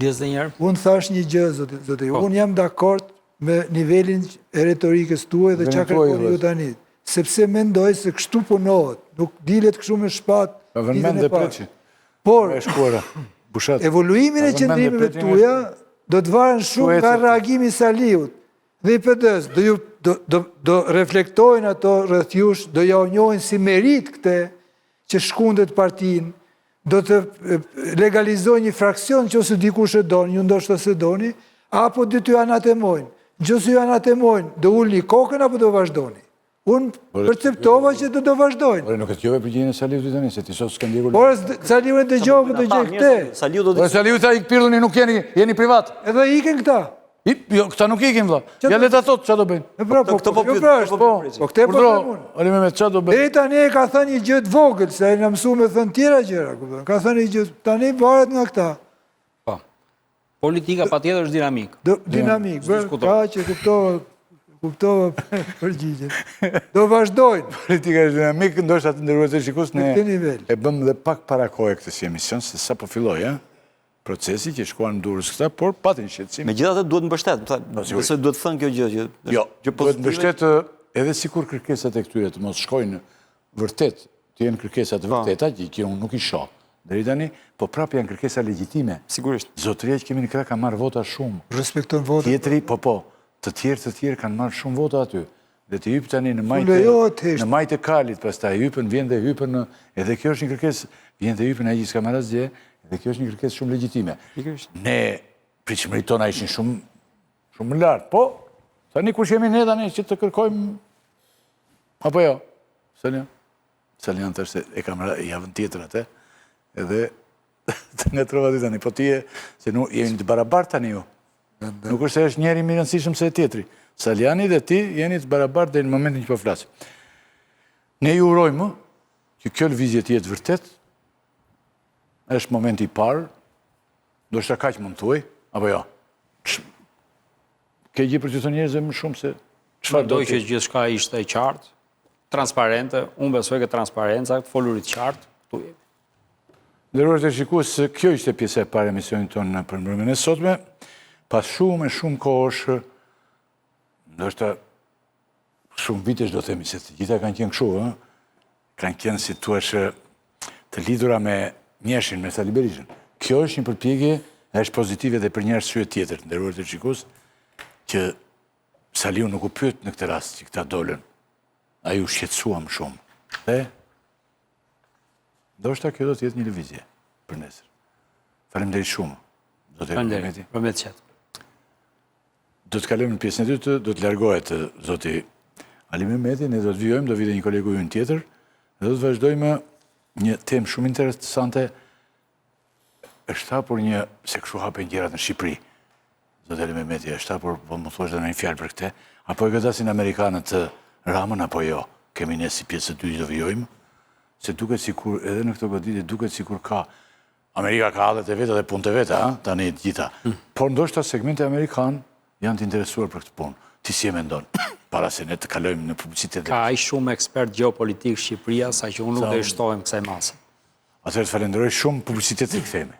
Djes dhe njëherë? Unë thash një gjë, zoti, zoti. Po. Unë jam dakord me nivelin e retorikës tuaj dhe çka kërkoni ju tani. Sepse mendoj se kështu punohet, nuk dilet kështu me shpatë. Pa vënë mend dhe Preçi. Por, evoluimin e qëndrimeve tuaja do të varen shumë nga reagimi i Saliut dhe i PD-së, do, ju, do, do, do reflektojnë ato rreth jush, do jua njohin si meritë këtë që shkundet partinë, do të legalizojnë një fraksion që ose dikush e don, ju ndoshta s'e doni, apo do t'ju anatemojnë. Në qoftë se ju anatemojnë, do ulni kokën apo do vazhdoni? Unë perceptova që do do vazhdojnë. Ore, nuk e dëgjove përgjigjen e Saliut tani, se ti sot s'ke ndjekur... Por, Saliu e dëgjova, po dëgjoj këtë. Saliu do të... Saliu tha ik pirdhuni, nuk jeni, jeni privat. Edhe ikin këta. Jo, këta nuk ikin, vlla. Ja le ta thotë çfarë do bëjnë. E pra, po, po, po, pra, është, po, po, këtë po them unë. Ali Mehmet, çfarë do bëjnë? Deri tani e ka thënë një gjë të vogël, se ai na mësu me thënë tjera gjëra, kupton. Ka thënë një gjë, tani varet nga këta. Po. Politika patjetër është dinamik. Do, dinamik, bërë, ka që kuptova, kuptova përgjigjen. Do vazhdojnë. Politika është dinamik, ndoshta të nderuar shikues, ne e bëmë dhe pak para kohe këtë si emision, se sapo filloi, ë? procesi që shkuan në Durrës këta, por patën shqetësim. Megjithatë duhet mbështet, po, besoj duhet thënë kjo gjë që jo, duhet mbështet edhe sikur kërkesat e këtyre të mos shkojnë vërtet, të jenë kërkesa të po. vërteta që që unë nuk i shoh. Deri tani, po prapë janë kërkesa legjitime. Sigurisht. Zotëria që kemi në krah ka marrë vota shumë. Respekton votën. Tjetri, po po, të tjerë të tjerë kanë marrë shumë vota aty. Dhe të hypë tani në majë të, në majë të kalit, pastaj hypën, vjen dhe hypën në, edhe kjo është një kërkesë, vjen dhe hypën ai që s'ka marrë asgjë, edhe kjo është një kërkesë shumë legjitime. Ne pritshmëritë tona ishin shumë shumë më lart, po tani kush jemi ne tani që të kërkojmë apo jo? Salian. Salian thashë se e kam javën tjetër atë, edhe të ngatërrova ty tani, po ti je, se nuk jemi të barabartë tani ju. Nuk është se është njëri më i rëndësishëm se tjetri. Saliani dhe ti jeni të barabartë deri në momentin që po flasim. Ne ju urojmë që kjo lëvizje të jetë vërtet. Është momenti i parë. Ndoshta kaq mund të thuaj, apo jo? Ke gjë për t'u thënë njerëzve më shumë se çfarë do që gjithçka ishte e qartë, transparente, unë besoj ke transparenca, të folurit qartë, këtu jemi. Nderuar teleshikues, kjo ishte pjesa e parë e emisionit tonë për mbrëmjen e sotme. Pas shumë e shumë kohësh, ndoshta shumë vitesh do themi se të gjitha kanë qenë kështu, ë? Kanë qenë si thua të lidhura me njëshin, me Sali Berishën. Kjo është një përpjekje, është pozitive dhe për një arsye tjetër, nderuar teleshikues, që Saliu nuk u pyet në këtë rast që këta dolën. Ai u shqetësua më shumë. Dhe Ndoshta kjo do të jetë një lëvizje për nesër. Faleminderit shumë. Zoti Mehmeti. Faleminderit. Do të kalojmë në pjesën e dytë, do të largohet zoti Ali Mehmeti, ne do të vijojmë, do vijë një kolegu ynë tjetër dhe do të vazhdojmë një temë shumë interesante. Është hapur një, se kështu hapen gjërat në Shqipëri. Zoti Ali Mehmeti, është hapur, po më thuash edhe një fjalë për këtë, apo e godasin amerikanët Ramën apo jo? Kemi ne si pjesë të dytë do vijojmë, se duket sikur edhe në këto goditje duket sikur ka Amerika ka hallet e veta dhe punët e veta, ha, tani të gjitha. Mm. Por ndoshta segmente amerikanë janë të interesuar për këtë punë. Ti si e mendon? Para se ne të kalojmë në publicitet. Ka aq shumë ekspert gjeopolitik Shqipëria, sa që unë nuk do i shtohem kësaj mase. Atëherë të falenderoj shumë publicitet të kthehemi.